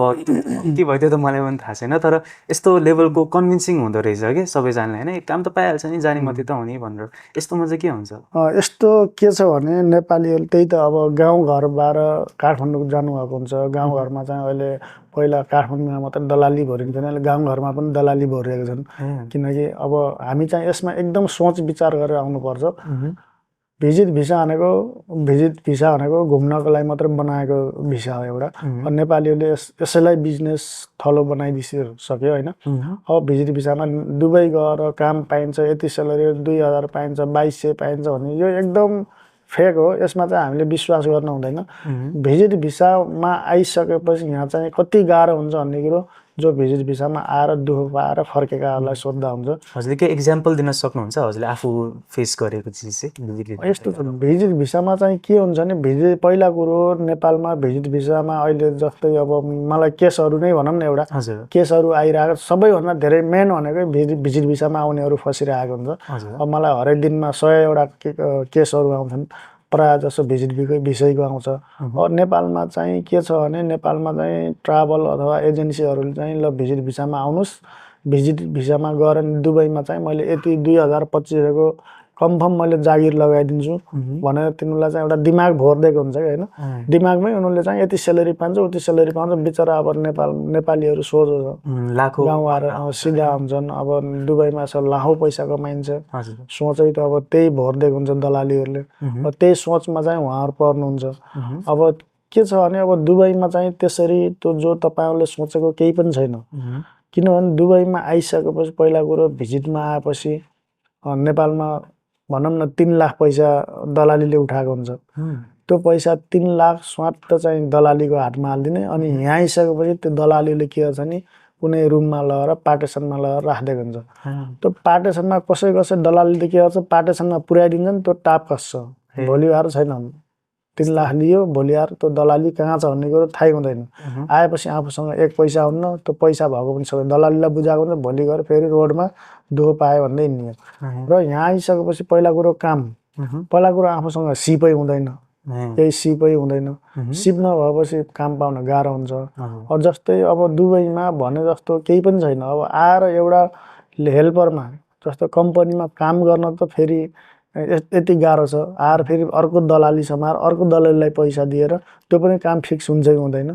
के भयो त्यो त मलाई पनि थाहा छैन। तर यस्तो लेभलको कन्भिन्सिङ हुँदो रहेछ कि सबैजनाले होइन? काम त पाइहाल्छ नि, जाने मात्रै त हुने भनेर। यस्तोमा चाहिँ के हुन्छ? यस्तो के छ भने नेपालीहरू त्यही त अब गाउँघरबाट काठमाडौँ जानुभएको हुन्छ। गाउँघरमा चाहिँ अहिले पहिला काठमाडौँमा मात्रै दलाली भरिन्थेन, अहिले गाउँघरमा पनि दलाली भरिरहेको छन्। किनकि अब हामी चाहिँ यसमा एकदम सोच विचार गरेर आउनुपर्छ। भिजिट भिसा भनेको घुम्नको लागि मात्रै बनाएको भिसा हो एउटा। नेपालीहरूले यसैलाई बिजनेस थलो बनाइदिइसक्यो होइन? अब भिजिट भिसामा दुबई गएर काम पाइन्छ, यति सेलेरी 2000 पाइन्छ, 2200 पाइन्छ भने यो एकदम फेक हो। यसमा चाहिँ हामीले विश्वास गर्न हुँदैन। भिजिट भिसामा आइसकेपछि यहाँ चाहिँ कति गाह्रो हुन्छ भन्ने कुरो जो भिजिट भिसामा आएर दुःख पाएर फर्केकाहरूलाई सोद्धा हुन्छ। हजुरले के इक्जाम्पल दिन सक्नुहुन्छ हजुरले आफू फेस गरेको चिज चाहिँ? यस्तो छ, भिजिट भिसामा चाहिँ के हुन्छ भने पहिला कुरो नेपालमा भिजिट भिसामा अहिले जस्तै अब मलाई केसहरू नै भनौँ न, एउटा केसहरू आइरहेको सबैभन्दा धेरै मेन भनेकै भिजिट भिसामा आउनेहरू फसिरहेको हुन्छ। अब मलाई हरेक दिनमा 100 केसहरू आउँछन्, प्रायः जसो भिजिट भिसैको आउँछ। नेपालमा चाहिँ के छ भने नेपालमा चाहिँ ट्राभल अथवा एजेन्सीहरूले चाहिँ ल भिजिट भिसामा आउनुहोस्, भिजिट भिसामा गएर दुबईमा चाहिँ मैले यति 2000-2500को कन्फर्म मैले जागिर लगाइदिन्छु भनेर तिनीहरूलाई चाहिँ एउटा दिमाग भोरिदिएको हुन्छ कि होइन? दिमागमै उनीहरूले चाहिँ यति सेलेरी पाउँछ उति सेलेरी पाउँछ। बिचरा अब नेपालीहरू सोझो छ, गाउँ आएर सिधा हुन्छन्। अब दुबईमा छ लाखौँ पैसा कमाइन्छ, सोचै त अब त्यही भरिदिएको हुन्छ दलालीहरूले। त्यही सोचमा चाहिँ उहाँहरू पर्नुहुन्छ। अब के छ भने अब दुबईमा चाहिँ त्यसरी जो तपाईँहरूले सोचेको केही पनि छैन। किनभने दुबईमा आइसकेपछि पहिला कुरो भिजिटमा आएपछि नेपालमा भनौँ न 3 लाख पैसा दलालीले उठाएको हुन्छ। त्यो पैसा 3 लाख स्वाट चाहिँ दलालीको हातमा हालिदिने। अनि यहाँ आइसकेपछि त्यो दलालीले के गर्छ नि कुनै रुममा लगेर पार्टेसनमा लगेर राखिदिएको हुन्छ। त्यो पार्टेसनमा कसै दलालीले के गर्छ, पार्टेसनमा पुर्याइदिन्छन्, त्यो टाप कस्छ, भोलि आएर छैन। 3 लाख लियो, भोलि आएर त्यो दलाली कहाँ छ भन्ने कुरो थाहै हुँदैन। आएपछि आफूसँग 1 पैसा हुन्न, त्यो पैसा भएको पनि सबै दलालीलाई बुझाएको हुन्छ। भोलि गएर फेरि रोडमा दुःख पायो भन्दै हिँड्ने। र यहाँ आइसकेपछि पहिला कुरो काम, पहिला कुरो आफूसँग सिपै हुँदैन। केही सिपै हुँदैन। सिप नभएपछि काम पाउन गाह्रो हुन्छ। जस्तै अब दुबईमा भने जस्तो केही पनि छैन। अब आएर एउटा हेल्परमा जस्तो कम्पनीमा काम गर्न त फेरि यति गाह्रो छ। आएर फेरि अर्को दलाली समाएर अर्को दलालीलाई पैसा दिएर त्यो पनि काम फिक्स हुन्छ कि हुँदैन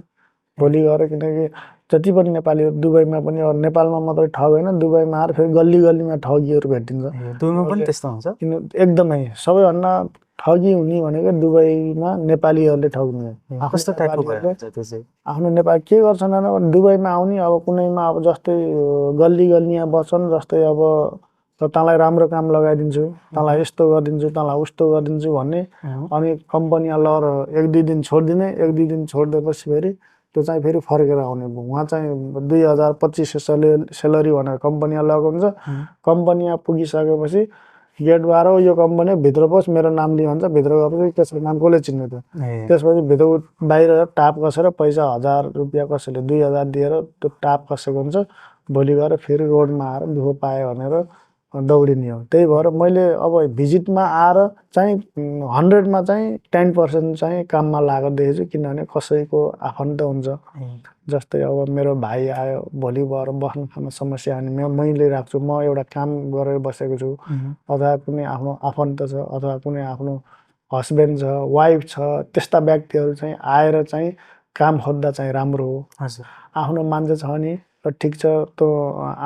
भोलि गएर, किनकि जति पनि नेपालीहरू दुबईमा पनि अब नेपालमा मात्रै ठग होइन, दुबईमा आएर फेरि गल्ली गल्लीमा ठगीहरू भेटिन्छ। दुबईमा पनि त्यस्तो हुन्छ? किन एकदमै सबैभन्दा ठगी हुने भनेको दुबईमा नेपालीहरूले ठग्ने। कस्तो टाइपको भयो त्यो चाहिँ? आफ्नो नेपाल के गर्छन् भने दुबईमा आउने अब कुनैमा अब जस्तै गल्ली गल्लीमा बस्छन्, जस्तै अब तँलाई राम्रो काम लगाइदिन्छु, तँलाई यस्तो गरिदिन्छु, तँलाई उस्तो गरिदिन्छु भन्ने। अनि कम्पनीमा लर 1-2 दिन छोडिदिने, 1-2 दिन छोडिदिएपछि फेरि त्यो चाहिँ फेरि फर्केर आउने। उहाँ चाहिँ 2000-2500 सेलरी भनेर कम्पनीमा लगेको हुन्छ। कम्पनीमा पुगिसकेपछि गेटबाट यो कम्पनी भित्र पस् मेरो नाम लिइ भन्छ। भित्र गएपछि त्यसको नाम कसले चिन्नु त? त्यसपछि भित्र बाहिर टाप कसेर पैसा 1000 रुपियाँ कसैले 2000 दिएर त्यो टाप कसेको हुन्छ। भोलि गएर फेरि रोडमा आएर दुःख पाएँ भनेर दौडिने हो। त्यही भएर मैले अब भिजिटमा आएर चाहिँ 100मा चाहिँ 10% चाहिँ काममा लागेको देखेछु। किनभने कसैको आफन्त हुन्छ, जस्तै अब मेरो भाइ आयो भोलि गएर बस्न खान समस्या आउने मैले राख्छु। म एउटा काम गरेर बसेको छु, अथवा कुनै आफ्नो आफन्त छ, अथवा कुनै आफ्नो हस्बेन्ड छ, वाइफ छ, त्यस्ता व्यक्तिहरू चाहिँ आएर चाहिँ काम खोज्दा चाहिँ राम्रो हो। आफ्नो मान्छे छ नि र ठिक छ, त्यो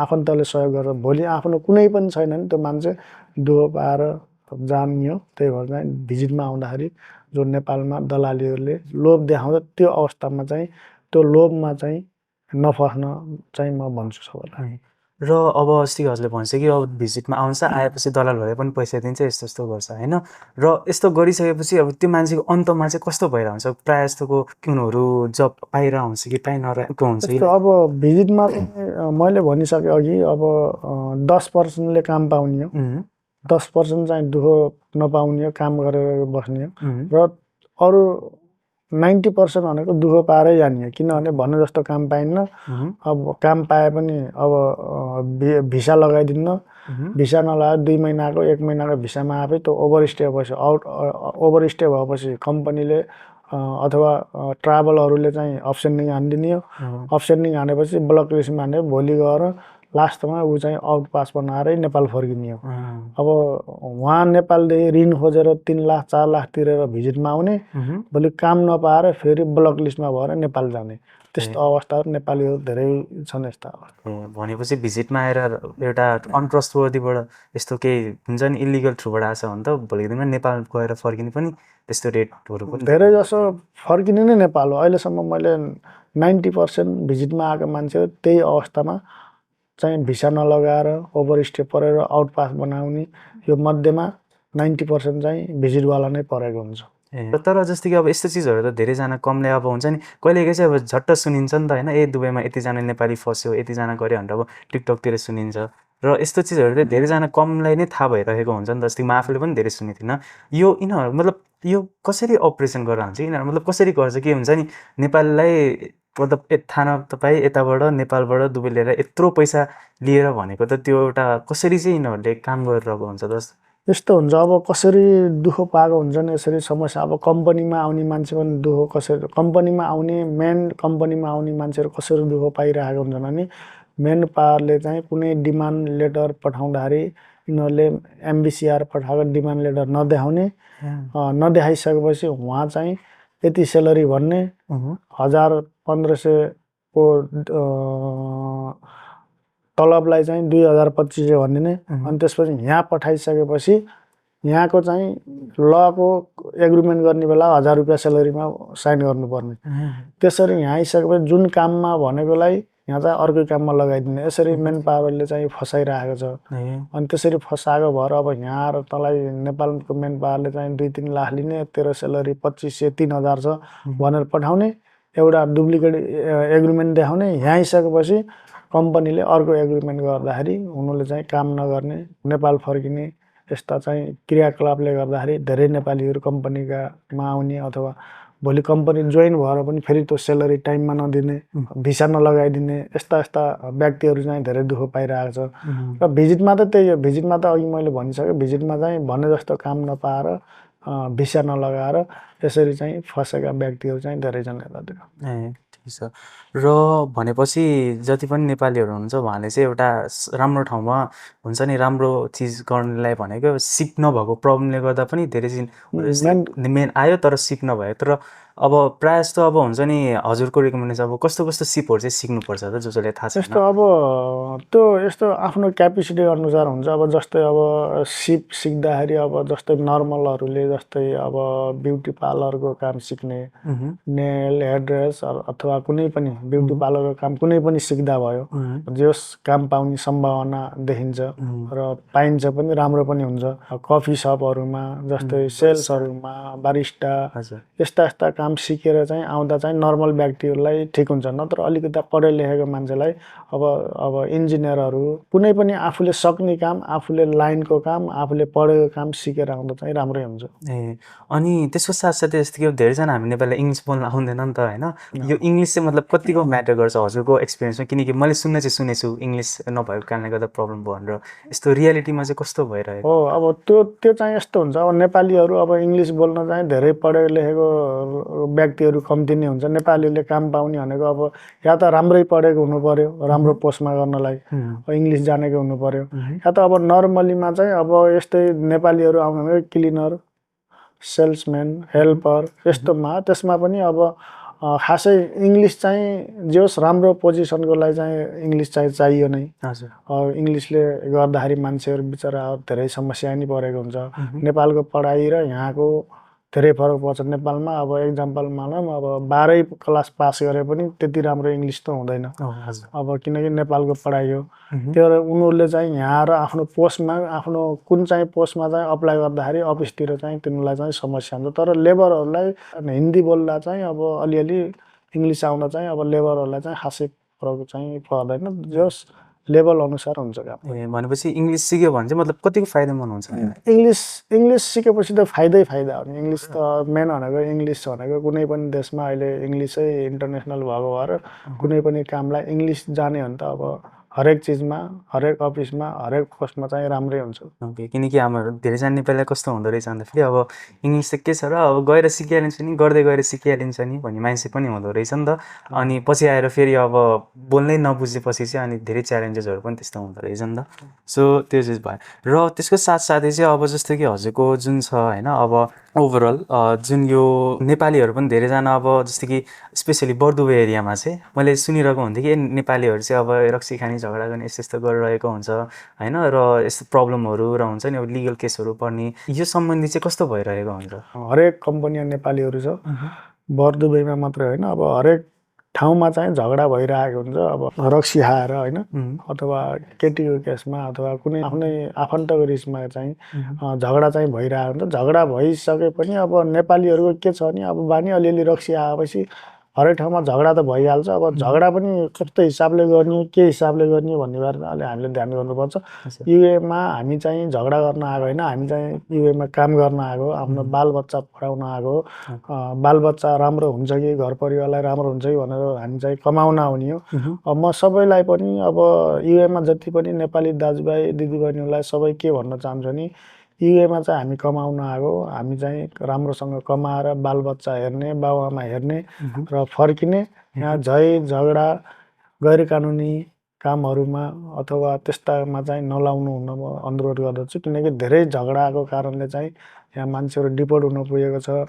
आफन्तले सहयोग गरेर भोलि आफ्नो कुनै पनि छैन नि त्यो मान्छे दुःख पाएर जाने हो। त्यही भएर चाहिँ भिजिटमा आउँदाखेरि जो नेपालमा दलालीहरूले लोभ देखाउँछ त्यो अवस्थामा चाहिँ त्यो लोभमा चाहिँ नफस्न चाहिँ म भन्छु सबैलाई। र अब अस्ति हजुरले भन्छ कि अब भिजिटमा आउँछ, आएपछि दलालहरूले पनि पैसा दिन्छ, यस्तो यस्तो गर्छ होइन। र यस्तो गरिसकेपछि अब त्यो मान्छेको अन्तमा चाहिँ कस्तो भइरहेको हुन्छ? प्रायः जस्तोको उनीहरू जब पाइरहेको हुन्छ कि पाइ नरहेको हुन्छ कि? अब भिजिटमा मैले भनिसकेँ अघि, अब 10%ले काम पाउने हो, 10% चाहिँ दुःख नपाउने हो, काम गरेर बस्ने हो। र अरू 90% भनेको दुःख पाएरै जाने हो। किनभने भन्ने जस्तो काम पाइन्न। अब काम पाए पनि अब भिसा लगाइदिन्न, भिसा नलगाएर 2 महिनाको 1 महिनाको भिसामा आफै त्यो ओभरस्टे भएपछि ओभरस्टे भएपछि कम्पनीले अथवा ट्राभलहरूले चाहिँ अप्सेन्डिङ हानिदिने हो। अप्सेन्डिङ हानेपछि ब्लक लिस्टमा हाने भोलि गएर लास्टमा ऊ चाहिँ आउट पास बनाएरै नेपाल फर्किने हो। अब उहाँ नेपालदेखि ऋण खोजेर 3 लाख 4 लाख तिरेर भिजिटमा आउने, भोलि काम नपाएर फेरि ब्लक लिस्टमा भएर नेपाल जाने, त्यस्तो अवस्थाहरू नेपालीहरू धेरै छन्। यस्ता अवस्था भनेपछि भिजिटमा आएर एउटा अनट्रस्टवर्दीबाट यस्तो केही हुन्छ नि, इलिगल थ्रुबाट आएको छ भने त भोलिको दिनमा नेपाल गएर फर्किने पनि त्यस्तो रेटहरू पनि धेरै जसो फर्किने नै नेपाल हो। अहिलेसम्म मैले 90% भिजिटमा आएको मान्छे त्यही अवस्थामा चाहिँ भिसा नलगाएर ओभरस्टे परेर आउट पास बनाउने, यो मध्येमा 90% चाहिँ भिजिटवाला नै परेको हुन्छ। तर जस्तै कि अब यस्तो चिजहरू त धेरैजना कमले अब हुन्छ नि, कहिलेकाहीँ चाहिँ अब झट्ट सुनिन्छ नि त होइन, दुबईमा यतिजना नेपाली फस्यो, यतिजना गऱ्यो भनेर अब टिकटकतिर सुनिन्छ। र यस्तो चिजहरू चाहिँ धेरैजना कमलाई नै थाहा भइरहेको हुन्छ नि त। जस्तै म आफूले पनि धेरै सुनेको थिइनँ। यो यिनीहरू मतलब यो कसरी अपरेसन गरेर हुन्छ यिनीहरू, मतलब कसरी गर्छ के हुन्छ नि, नेपाललाई मतलब थाहा तपाईँ यताबाट नेपालबाट दुबई लिएर यत्रो पैसा लिएर भनेको त त्यो एउटा कसरी चाहिँ यिनीहरूले काम गरिरहेको हुन्छ त? यस्तो हुन्छ, अब कसरी दुःख पाएको हुन्छ नि यसरी समस्या। अब कम्पनीमा आउने मान्छे पनि दुःख कसरी, कम्पनीमा आउने कम्पनीमा आउने मान्छेहरू कसरी दुःख पाइरहेको हुन्छन् भने मेन पावरले चाहिँ कुनै डिमान्ड लेटर पठाउँदाखेरि यिनीहरूले एमबिसिआर पठाएको डिमान्ड लेटर नदेखाउने, नदेखाइसकेपछि उहाँ चाहिँ यति सेलरी भन्ने, 1500 को तलबलाई चाहिँ 2200 भनिदिने। अनि त्यसपछि यहाँ पठाइसकेपछि यहाँको चाहिँ लको एग्रिमेन्ट गर्ने बेला 1000 रुपियाँ सेलरीमा साइन गर्नुपर्ने। त्यसरी यहाँ आइसकेपछि जुन काममा भनेकोलाई यहाँ चाहिँ अर्कै काममा लगाइदिने। यसरी मेन पावरले चाहिँ फसाइरहेको छ। अनि त्यसरी फसाएको भएर अब यहाँ आएर तँलाई नेपालको मेन पावरले चाहिँ 2-3 लाख लिने, तेरो सेलरी 2500-3000 छ भनेर पठाउने, एउटा डुप्लिकेट एग्रिमेन्ट देखाउने। यहाँ आइसकेपछि कम्पनीले अर्को एग्रिमेन्ट गर्दाखेरि उनीहरूले चाहिँ काम नगर्ने, नेपाल फर्किने, यस्ता चाहिँ क्रियाकलापले गर्दाखेरि धेरै नेपालीहरू कम्पनीमा आउने अथवा भोलि कम्पनी जोइन भएर पनि फेरि त्यो सेलरी टाइममा नदिने, भिसा नलगाइदिने, यस्ता व्यक्तिहरू चाहिँ धेरै दुःख पाइरहेको छ। र भिजिटमा त त्यही हो। भिजिटमा त अघि मैले भनिसकेँ, भिजिटमा चाहिँ भने जस्तो काम नपाएर भिसा नलगाएर यसरी चाहिँ फसेका व्यक्तिहरू चाहिँ धेरै छन् यतातिर। ए ठिक छ। र भनेपछि जति पनि नेपालीहरू हुनुहुन्छ उहाँले चाहिँ एउटा राम्रो ठाउँमा हुन्छ नि राम्रो चिज गर्नलाई भनेको सिक नभएको प्रब्लमले गर्दा पनि धेरै मेन आयो तर सिक नभयो। तर अब प्रायः जस्तो अब हुन्छ नि हजुरको रिकमेन्डेसन अब कस्तो कस्तो सिपहरू चाहिँ सिक्नुपर्छ त जसले थाहा छैन? यस्तो अब त्यो यस्तो आफ्नो क्यापेसिटी अनुसार हुन्छ। अब जस्तै अब सिप सिक्दाखेरि अब जस्तै नर्मलहरूले जस्तै अब ब्युटी पार्लरको काम सिक्ने, नेल हेयरड्रेस अथवा कुनै पनि ब्युटी पार्लरको काम कुनै पनि सिक्दा भयो जस काम पाउने सम्भावना देखिन्छ र पाइन्छ पनि, राम्रो पनि हुन्छ। कफी सपहरूमा जस्तै सेल्सहरूमा बारिस्टा यस्ता यस्ता काम सिकेर चाहिँ आउँदा चाहिँ नर्मल व्यक्तिहरूलाई ठिक हुन्छ। नत्र अलिकति पढे लेखेको मान्छेलाई अब इन्जिनियरहरू कुनै पनि आफूले सक्ने काम, आफूले लाइनको काम, आफूले पढेको काम सिकेर आउँदा चाहिँ राम्रै हुन्छ। ए अनि त्यसको साथसाथै यस्तो कि धेरैजना हामी नेपालीलाई इङ्ग्लिस बोल्न आउँदैन नि त होइन? यो इङ्ग्लिस चाहिँ मतलब कतिको म्याटर गर्छ हजुरको एक्सपिरियन्समा? किनकि मैले सुनेको छु इङ्ग्लिस नभएको कारणले गर्दा प्रब्लम भयो भनेर, यस्तो रियालिटीमा चाहिँ कस्तो भइरहेको? हो अब त्यो चाहिँ यस्तो हुन्छ। अब नेपालीहरू अब इङ्ग्लिस बोल्न चाहिँ धेरै पढेको लेखेको व्यक्तिहरू कम्ती नै हुन्छ। नेपालीले काम पाउने भनेको अब या त राम्रै पढेको हुनु पर्यो, राम्रो पोस्टमा गर्नलाई इङ्ग्लिस जानेको हुनु पर्यो, या त अब नर्मलीमा चाहिँ अब यस्तै नेपालीहरू आउनु भनेको क्लिनर, सेल्सम्यान, हेल्पर यस्तोमा, त्यसमा पनि अब खासै इङ्ग्लिस चाहिँ जोस् राम्रो पोजिसनको लागि चाहिँ इङ्ग्लिस चाहिँ चाहियो नै। इङ्ग्लिसले गर्दाखेरि मान्छेहरू बिचरा धेरै समस्या नि परेको हुन्छ। नेपालको पढाइ र यहाँको धेरै फरक पर्छ। नेपालमा अब एक्जाम्पल मानौँ अब 12 क्लास पास गरे पनि त्यति राम्रो इङ्ग्लिस त हुँदैन अब, किनकि नेपालको पढाइ हो। त्यो उनीहरूले चाहिँ यहाँ र आफ्नो पोस्टमा आफ्नो कुन चाहिँ पोस्टमा चाहिँ अप्लाई गर्दाखेरि अफिसतिर चाहिँ तिनीहरूलाई चाहिँ समस्या हुन्छ। तर लेबरहरूलाई हिन्दी बोल्दा चाहिँ अब अलिअलि इङ्ग्लिस आउँदा चाहिँ अब लेबरहरूलाई चाहिँ खासै फरक चाहिँ पर्दैन, जस लेभल अनुसार हुन्छ काम। ए भनेपछि इङ्ग्लिस सिक्यो भने चाहिँ मतलब कतिको फाइदामन्द हुन्छ? इङ्ग्लिस सिकेपछि त फाइदा हो नि। इङ्ग्लिस त मेन भनेको इङ्ग्लिस भनेको कुनै पनि देशमा अहिले इङ्ग्लिसै इन्टरनेसनल भएको भएर कुनै पनि कामलाई इङ्ग्लिस जाने हो भने त अब हरेक चिजमा, हरेक अफिसमा, हरेक पोस्टमा चाहिँ राम्रै हुन्छ। ओके, किनकि हाम्रो धेरैजना नेपालीलाई कस्तो हुँदो रहेछ भन्दाखेरि अब इङ्ग्लिस चाहिँ के छ र अब गएर सिकिहालिन्छ नि, गर्दै गएर सिकिहालिन्छ नि भन्ने मान्छे पनि हुँदो रहेछ नि त। अनि पछि आएर फेरि अब बोल्नै नबुझेपछि चाहिँ अनि धेरै च्यालेन्जेसहरू पनि त्यस्तो हुँदो रहेछ नि त। सो त्यो चिज भयो। र त्यसको साथसाथै चाहिँ अब जस्तो कि हजुरको जुन छ होइन अब ओभरअल जुन यो नेपालीहरू पनि धेरैजना अब जस्तो कि स्पेसली बर्दुबे एरियामा चाहिँ मैले सुनिरहेको हुन्थेँ कि नेपालीहरू चाहिँ अब रक्सी खाने झगडा गर्ने यस्तो गरिरहेको हुन्छ होइन, र यस्तो प्रब्लमहरू र हुन्छ नि अब लिगल केसहरू पर्ने, यो सम्बन्धी चाहिँ कस्तो भइरहेको हुन्छ? हरेक कम्पनीमा नेपालीहरू छ, बर्दुबेमा मात्रै होइन, अब हरेक ठाउँमा चाहिँ झगडा भइरहेको हुन्छ। अब रक्सी खाएर होइन, अथवा केटीको केसमा अथवा कुनै आफ्नै आफन्तको रिसमा चाहिँ झगडा चाहिँ भइरहेको हुन्छ। झगडा भइसके पनि अब नेपालीहरूको के छ भने अब बानी अलिअलि रक्सी आएपछि हरेक ठाउँमा झगडा त भइहाल्छ। अब झगडा पनि कस्तो हिसाबले गर्ने, के हिसाबले गर्ने भन्ने बारेमा अलि हामीले ध्यान गर्नुपर्छ। युएमा हामी चाहिँ झगडा गर्न आएको होइन, हामी चाहिँ युएमा काम गर्न आएको, आफ्नो बालबच्चा पढाउन आएको। बालबच्चा राम्रो हुन्छ कि घर परिवारलाई राम्रो हुन्छ कि भनेर हामी चाहिँ कमाउन आउने हो। अब म सबैलाई पनि अब युएमा जति पनि नेपाली दाजुभाइ दिदीबहिनीहरूलाई सबै के भन्न चाहन्छु नि, युएमा चाहिँ हामी कमाउन आएको, हामी चाहिँ राम्रोसँग कमाएर बालबच्चा हेर्ने, बाबुआमा हेर्ने र फर्किने। यहाँ झगडा गैर कानुनी कामहरूमा अथवा त्यस्तामा चाहिँ नलाउनु हुन म अनुरोध गर्दछु। किनकि धेरै झगडाको कारणले चाहिँ यहाँ मान्छेहरू डिपोर्ट हुन पुगेको छ,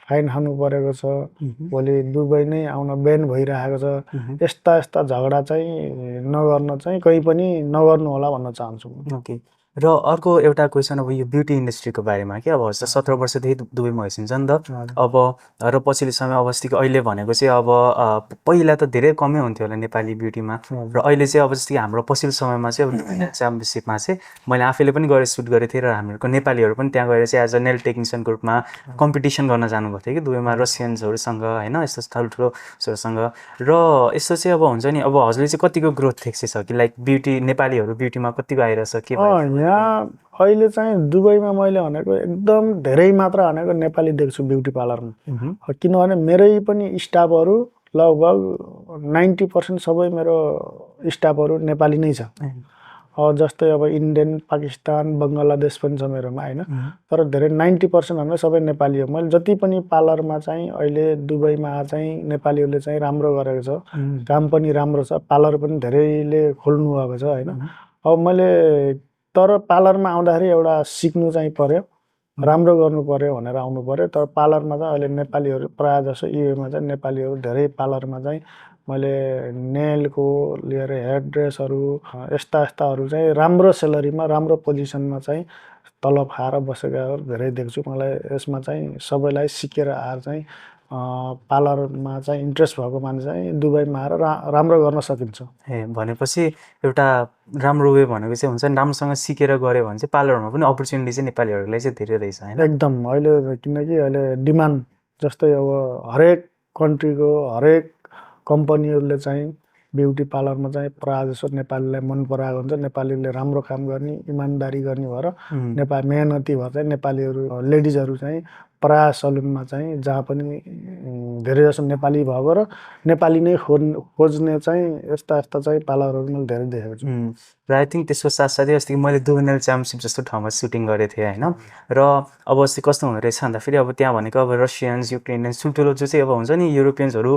फाइन खानु परेको छ, भोलि दुबई नै आउन ब्यान भइरहेको छ। यस्ता झगडा चाहिँ नगर्न चाहिँ कहीँ पनि नगर्नु होला भन्न चाहन्छु। ओके, र अर्को एउटा क्वेसन अब यो ब्युटी इन्डस्ट्रीको बारेमा कि अब 17 वर्षदेखि दुबईमा हैसिन्छ नि त अब, र पछिल्लो समय अवस्थित अहिले भनेको चाहिँ अब पहिला त धेरै कमै हुन्थ्यो होला नेपाली ब्युटीमा, र अहिले चाहिँ अब जस्तै हाम्रो पछिल्लो समयमा चाहिँ अब च्याम्पियनसिपमा चाहिँ मैले आफैले पनि गएर सुट गरेको थिएँ, र हामीहरूको नेपालीहरू पनि त्यहाँ गएर चाहिँ एज अ नेल टेक्निसियनको रूपमा कम्पिटिसन गर्न जानुभएको थियो कि दुबईमा रसियन्सहरूसँग होइन, यस्तो ठुल्ठुलो उसहरूसँग। र यस्तो चाहिँ अब हुन्छ नि अब हजुरले चाहिँ कतिको ग्रोथ देख्छ कि लाइक ब्युटी नेपालीहरू ब्युटीमा कतिको आइरहेछ के? यहाँ अहिले चाहिँ दुबईमा मैले भनेको एकदम धेरै मात्रा भनेको नेपाली देख्छु ब्युटी पार्लरमा। किनभने मेरै पनि स्टाफहरू लगभग 90% सबै मेरो स्टाफहरू नेपाली नै छ। अब जस्तै अब इन्डियन पाकिस्तान बङ्गलादेश पनि छ मेरोमा होइन तर धेरै 90% भन्दा सबै नेपाली हो मैले जति पनि पार्लरमा चाहिँ अहिले दुबईमा चाहिँ नेपालीहरूले चाहिँ राम्रो गरेको छ काम पनि राम्रो छ पार्लर पनि धेरैले खोल्नु भएको छ होइन अब मैले तर पार्लरमा आउँदाखेरि एउटा सिक्नु चाहिँ पर्यो राम्रो गर्नु पर्यो भनेर आउनु पर्यो तर पार्लरमा चाहिँ अहिले नेपालीहरू प्रायः जसो युएमा चाहिँ नेपालीहरू धेरै पार्लरमा चाहिँ मैले नेलको लिएर हेयर ड्रेसहरू यस्ताहरू चाहिँ राम्रो सेलरीमा राम्रो पोजिसनमा चाहिँ तलब खाएर बसेकाहरू धेरै देख्छु मलाई यसमा चाहिँ सबैलाई सिकेर आएर चाहिँ पार्लरमा चाहिँ इन्ट्रेस्ट भएको मान्छे चाहिँ दुबईमा आएर राम्रो गर्न सकिन्छ ए भनेपछि एउटा राम्रो वे भनेको चाहिँ हुन्छ नि राम्रोसँग सिकेर गऱ्यो भने चाहिँ पार्लरमा पनि अपर्च्युनिटी चाहिँ नेपालीहरूलाई चाहिँ धेरै रहेछ होइन एकदम अहिले किनकि अहिले डिमान्ड जस्तै अब हरेक कन्ट्रीको हरेक कम्पनीहरूले चाहिँ ब्युटी पार्लरमा चाहिँ प्रायः जसो नेपालीलाई मन पराएको हुन्छ नेपालीले राम्रो काम गर्ने इमान्दारी गर्ने भएर नेपाली मेहनती भएर चाहिँ नेपालीहरू लेडिजहरू चाहिँ प्रायः सलुनमा चाहिँ जहाँ पनि धेरै जसो नेपाली भएको र नेपाली नै खोज्ने चाहिँ यस्ता चाहिँ पार्लरहरू मैले धेरै देखेको छु र आई थिङ्क त्यसको साथसाथै अस्ति मैले दुबई च्याम्पियनसिप जस्तो ठाउँमा सुटिङ गरेको थिएँ होइन र अब अस्ति कस्तो हुँदो रहेछ भन्दाखेरि अब त्यहाँ भनेको अब रसियन्स युक्रेनियन्स ठुल्ठुलो जो चाहिँ अब हुन्छ नि युरोपियन्सहरू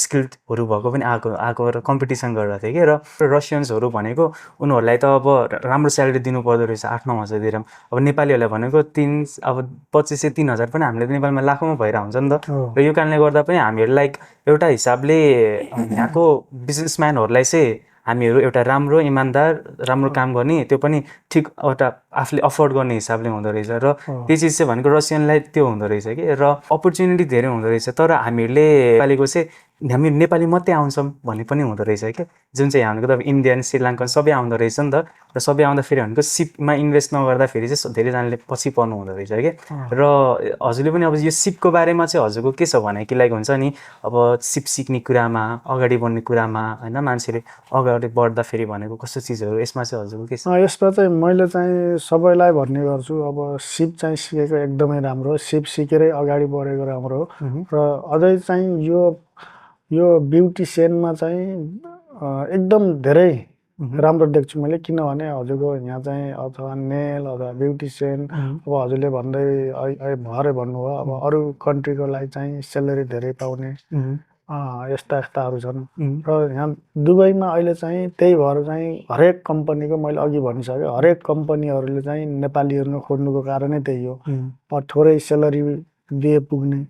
स्किल्डहरू भएको पनि आएको र कम्पिटिसन गरेर थिएँ कि र रसियन्सहरू भनेको उनीहरूलाई त अब राम्रो स्यालेरी दिनु पर्दो रहेछ 8-9 हजार दिएर अब नेपालीहरूलाई भनेको 2500-3000 पनि हामीले नेपालमा लाखौँमा भइरहेको हुन्छ नि त र यो कारणले गर्दा पनि हामीहरू लाइक एउटा हिसाबले यहाँको बिजनेसम्यानहरूलाई चाहिँ हामीहरू एउटा राम्रो इमान्दार राम्रो काम गर्ने त्यो पनि ठिक एउटा आफूले अफोर्ड गर्ने हिसाबले हुँदो रहेछ र त्यो चिज चाहिँ भनेको रसियनलाई त्यो हुँदो रहेछ कि र अपर्च्युनिटी धेरै हुँदो रहेछ तर हामीहरूले नेपालीको चाहिँ हामी नेपाली मात्रै आउँछौँ भन्ने पनि हुँदो रहेछ क्या जुन चाहिँ हामीको त अब इन्डियन श्रीलङ्कन सबै आउँदो रहेछ नि त र सबै आउँदाखेरि भनेको सिपमा इन्भेस्ट नगर्दाखेरि चाहिँ धेरैजनाले पछि पर्नु हुँदो रहेछ क्या र हजुरले पनि अब यो सिपको बारेमा चाहिँ हजुरको के छ भने कि लाइक हुन्छ नि अब सिप सिक्ने कुरामा अगाडि बढ्ने कुरामा होइन मान्छेले अगाडि बढ्दाखेरि भनेको कस्तो चिजहरू यसमा चाहिँ हजुरको के छ यसमा चाहिँ मैले चाहिँ सबैलाई भन्ने गर्छु अब सिप चाहिँ सिकेको एकदमै राम्रो सिप सिकेरै अगाडि बढेको राम्रो हो र अझै चाहिँ यो ब्युटिसियनमा चाहिँ एकदम धेरै राम्रो देख्छु मैले किनभने हजुरको यहाँ चाहिँ अथवा नेल अथवा ब्युटिसियन अब हजुरले भन्दै भरे भन्नुभयो अब अरू कन्ट्रीको लागि चाहिँ सेलेरी धेरै पाउने यस्ताहरू छन् र यहाँ दुबईमा अहिले चाहिँ त्यही भएर चाहिँ हरेक कम्पनीको मैले अघि भनिसकेँ हरेक कम्पनीहरूले चाहिँ नेपालीहरू खोज्नुको कारणै त्यही हो थोरै सेलरी दिए पुग्ने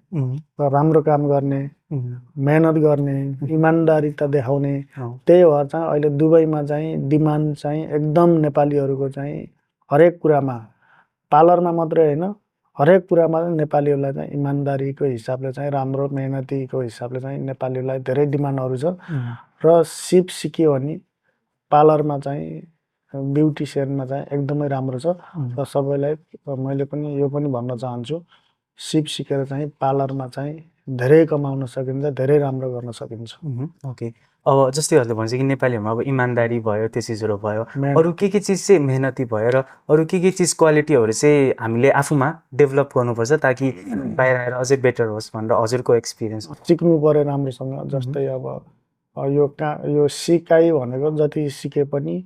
र राम्रो काम गर्ने मेहनत गर्ने इमान्दारिता देखाउने त्यही भएर चाहिँ अहिले दुबईमा चाहिँ डिमान्ड चाहिँ एकदम नेपालीहरूको चाहिँ हरेक कुरामा पार्लरमा मात्रै होइन हरेक कुरामा नेपालीहरूलाई चाहिँ इमान्दारीको हिसाबले चाहिँ राम्रो मेहनतीको हिसाबले चाहिँ नेपालीहरूलाई धेरै डिमान्डहरू छ र सिप सिक्यो भने पार्लरमा चाहिँ ब्युटिसियनमा चाहिँ एकदमै राम्रो छ र सबैलाई मैले पनि यो पनि भन्न चाहन्छु सिप सिकेर चाहिँ पार्लरमा चाहिँ धेरै कमाउन सकिन्छ धेरै राम्रो गर्न सकिन्छ ओके अब जस्तै हजुरले भन्छ कि नेपालीहरूमा अब इमान्दारी भयो त्यो चिजहरू भयो अरू के चिज चाहिँ मेहनती भयो र अरू के चिज क्वालिटीहरू चाहिँ हामीले आफूमा डेभलप गर्नुपर्छ ताकि बाहिर आएर अझै बेटर होस् भनेर हजुरको एक्सपिरियन्स सिक्नु पर्यो राम्रोसँग जस्तै अब यो सिकाइ भनेको जति सिके पनि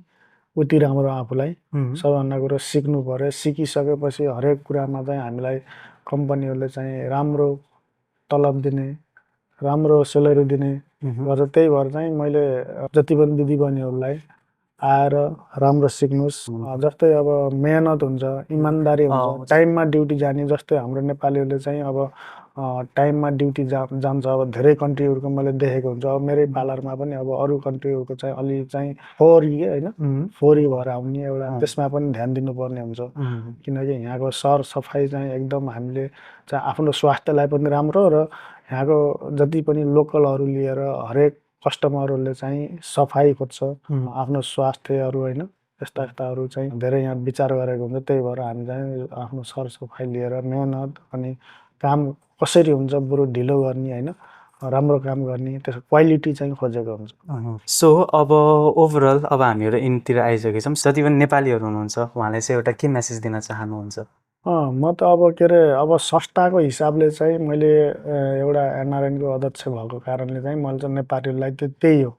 उति राम्रो आफूलाई सबभन्दा कुरो सिक्नु पर्यो सिकिसकेपछि हरेक कुरामा चाहिँ हामीलाई कम्पनीहरूले चाहिँ राम्रो तलब दिने राम्रो सेलेरी दिने र त्यही भएर चाहिँ मैले जति पनि दिदीबहिनीहरूलाई आएर राम्रो सिक्नुहोस् जस्तै अब मेहनत हुन्छ इमान्दारी हुन्छ टाइममा ड्युटी जाने जस्तै हाम्रो नेपालीहरूले चाहिँ अब टाइममा ड्युटी जान्छ अब धेरै कन्ट्रीहरूको मैले देखेको हुन्छ अब मेरै पार्लरमा पनि अब अरू कन्ट्रीहरूको चाहिँ अलि चाहिँ फोरी होइन फोरी भएर आउने एउटा त्यसमा पनि ध्यान दिनुपर्ने हुन्छ किनकि यहाँको सरसफाइ चाहिँ एकदम हामीले चाहिँ आफ्नो स्वास्थ्यलाई पनि राम्रो र यहाँको जति पनि लोकलहरू लिएर हरेक कस्टमरहरूले चाहिँ सफाइ खोज्छ आफ्नो स्वास्थ्यहरू होइन यस्ताहरू चाहिँ धेरै यहाँ विचार गरेको हुन्छ त्यही भएर हामी चाहिँ आफ्नो सरसफाइ लिएर मेहनत अनि काम कसरी हुन्छ बरु ढिलो गर्ने होइन राम्रो काम गर्ने त्यसको क्वालिटी चाहिँ खोजेको हुन्छ सो अब ओभरअल अब हामीहरू इनतिर आइसकेका छौँ जति पनि नेपालीहरू हुनुहुन्छ उहाँलाई चाहिँ एउटा के मेसेज दिन चाहनुहुन्छ म त अब के अरे अब संस्थाको हिसाबले चाहिँ मैले एउटा एनआरएनको अध्यक्ष भएको कारणले चाहिँ मैले चाहिँ नेपालीहरूलाई त्यही हो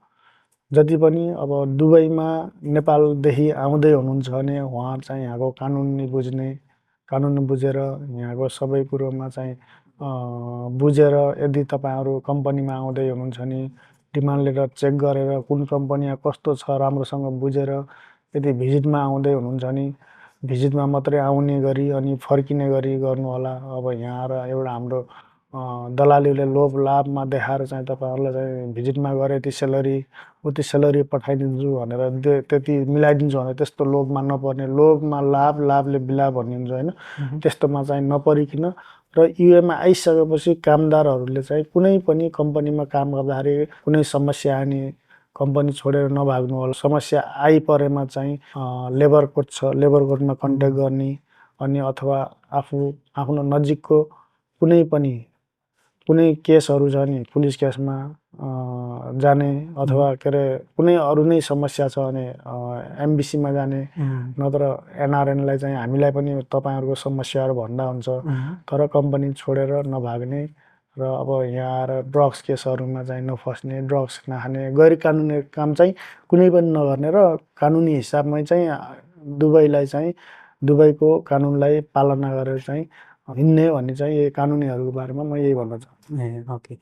जति पनि अब दुबईमा नेपालदेखि आउँदै हुनुहुन्छ भने उहाँ चाहिँ यहाँको कानुन बुझेर यहाँको सबै कुरोमा चाहिँ बुझेर यदि तपाईँहरू कम्पनीमा आउँदै हुनुहुन्छ भने डिमान्ड लेटर चेक गरेर कुन कम्पनीमा कस्तो छ राम्रोसँग बुझेर यदि भिजिटमा आउँदै हुनुहुन्छ भने भिजिटमा मात्रै आउने गरी अनि फर्किने गरी गर्नु होला। अब यहाँ आएर एउटा हाम्रो दलालीले लोभ लाभमा देखाएर चाहिँ तपाईँहरूलाई चाहिँ भिजिटमा गरे उति सेलरी पठाइदिन्छु भनेर त्यति मिलाइदिन्छु भने त्यस्तो लोभमा नपर्ने, लोभमा लाभले बिलाभ भन्ने हुन्छ होइन, त्यस्तोमा चाहिँ नपरिकन र युएमा आइसकेपछि कामदारहरूले चाहिँ कुनै पनि कम्पनीमा काम गर्दाखेरि कुनै समस्या आने कम्पनी छोडेर नभाग्नु होला। समस्या आइपरेमा चाहिँ लेबर कोर्ट छ, लेबर कोर्टमा कन्ट्याक्ट गर्ने अनि अथवा आफ्नो नजिकको कुनै केसहरू छ नि पुलिस केसमा जाने अथवा के अरे कुनै अरू नै समस्या छ भने एमबिसीमा जाने, नत्र एनआरएनलाई चाहिँ हामीलाई पनि तपाईँहरूको समस्याहरू भन्दा हुन्छ, तर कम्पनी छोडेर नभाग्ने र अब यहाँ आएर ड्रग्स केसहरूमा चाहिँ नफस्ने, ड्रग्स नखाने, गैर कानुनी काम चाहिँ कुनै पनि नगर्ने र कानुनी हिसाबमै चाहिँ दुबईको कानुनलाई पालना गरेर चाहिँ हिँड्ने भन्ने चाहिँ यही कानुनीहरूको बारेमा म यही भन्न चाहन्छु। ए ओके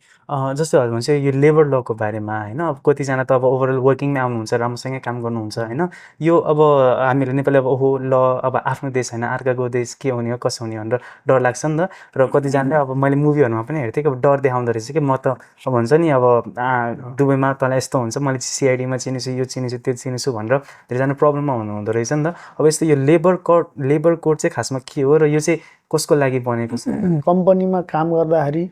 जस्तो हजुर भन्छ यो लेबर लको बारेमा होइन, अब कतिजना त अब ओभरअल वर्किङमै आउनुहुन्छ, राम्रोसँगै काम गर्नुहुन्छ होइन, यो अब हामीले नेपाली अब ओहो ल अब आफ्नो देश होइन अर्काको देश के हुने हो कसो हुने भनेर डर लाग्छ नि त। र कतिजनाले अब मैले मुभीहरूमा पनि हेर्थेँ कि अब डर देखाउँदो रहेछ कि म त अब भन्छ नि अब दुबईमा तँलाई यस्तो हुन्छ, मैले सिआइडीमा चिनेछु, यो चिनेछु, त्यो चिनेछु भनेर धेरैजना प्रब्लममा हुँदो रहेछ नि त। अब यस्तो यो लेबर कोड चाहिँ खासमा के हो र यो चाहिँ कसको लागि बनेको छ? कम्पनीमा काम गर्दाखेरि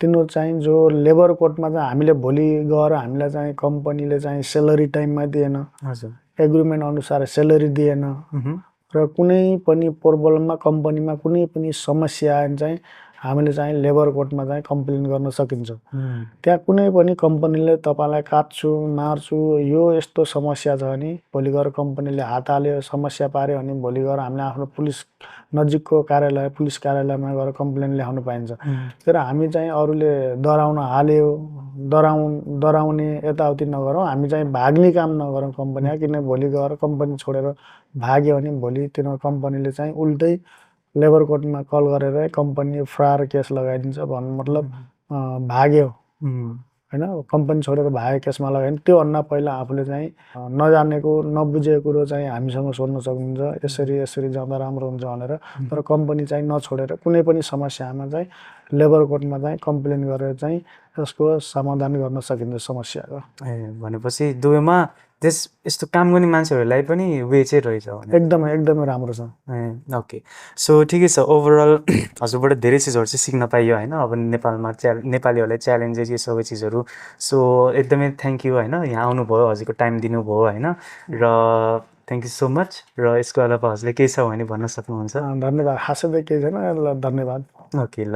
तिनीहरू चाहिँ जो लेबर कोर्टमा चाहिँ हामीले भोलि गएर हामीलाई चाहिँ कम्पनीले चाहिँ सेलरी टाइममा दिएन, हजुर एग्रिमेन्ट अनुसार सेलरी दिएन र कुनै पनि प्रब्लममा कम्पनीमा कुनै पनि समस्या आयो भने चाहिँ हामीले चाहिँ लेबर कोर्टमा चाहिँ कम्प्लेन गर्न सकिन्छ। त्यहाँ कुनै पनि कम्पनीले तपाईँलाई काट्छु मार्छु यो यस्तो समस्या छ भने भोलि गएर कम्पनीले हात हाल्यो समस्या पार्यो भने भोलि गएर हामीले आफ्नो नजिकको पुलिस कार्यालयमा गएर कम्प्लेन ल्याउनु पाइन्छ। तर हामी चाहिँ अरूले डराउने यताउति नगरौँ, हामी चाहिँ भाग्ने काम नगरौँ कम्पनीमा, किन भोलि गएर कम्पनी छोडेर भाग्यो भने भोलि तिनीहरू कम्पनीले चाहिँ उल्टै लेबर कोर्टमा कल गरेर कम्पनी फ्रार केस लगाइदिन्छ भन्नु मतलब भाग्यो होइन, कम्पनी छोडेर भागेको केसमा लगायो भने त्योभन्दा पहिला आफूले चाहिँ नजानेको नबुझेको कुरो चाहिँ हामीसँग सोध्न सक्नुहुन्छ, यसरी जाँदा राम्रो हुन्छ भनेर। तर कम्पनी चाहिँ नछोडेर कुनै पनि समस्यामा चाहिँ लेबर कोर्टमा चाहिँ कम्प्लेन गरेर चाहिँ यसको समाधान गर्न सकिन्छ समस्याको। ए भनेपछि दुबईमा यस्तो काम गर्ने मान्छेहरूलाई पनि वे चाहिँ रहेछ भने एकदमै राम्रो छ। ए ओके सो ठिकै छ, ओभरअल हजुरबाट धेरै चिजहरू चाहिँ सिक्न पाइयो होइन। अब नेपालमा नेपालीहरूलाई च्यालेन्जेस यो सबै चिजहरू, सो एकदमै थ्याङ्क यू होइन, यहाँ आउनुभयो, हजुरको टाइम दिनुभयो होइन, र थ्याङ्क यू सो मच। र यसको अलावा हजुरले केही छ भने भन्न सक्नुहुन्छ? धन्यवाद, खासै त केही छैन, ल धन्यवाद। ओके ल।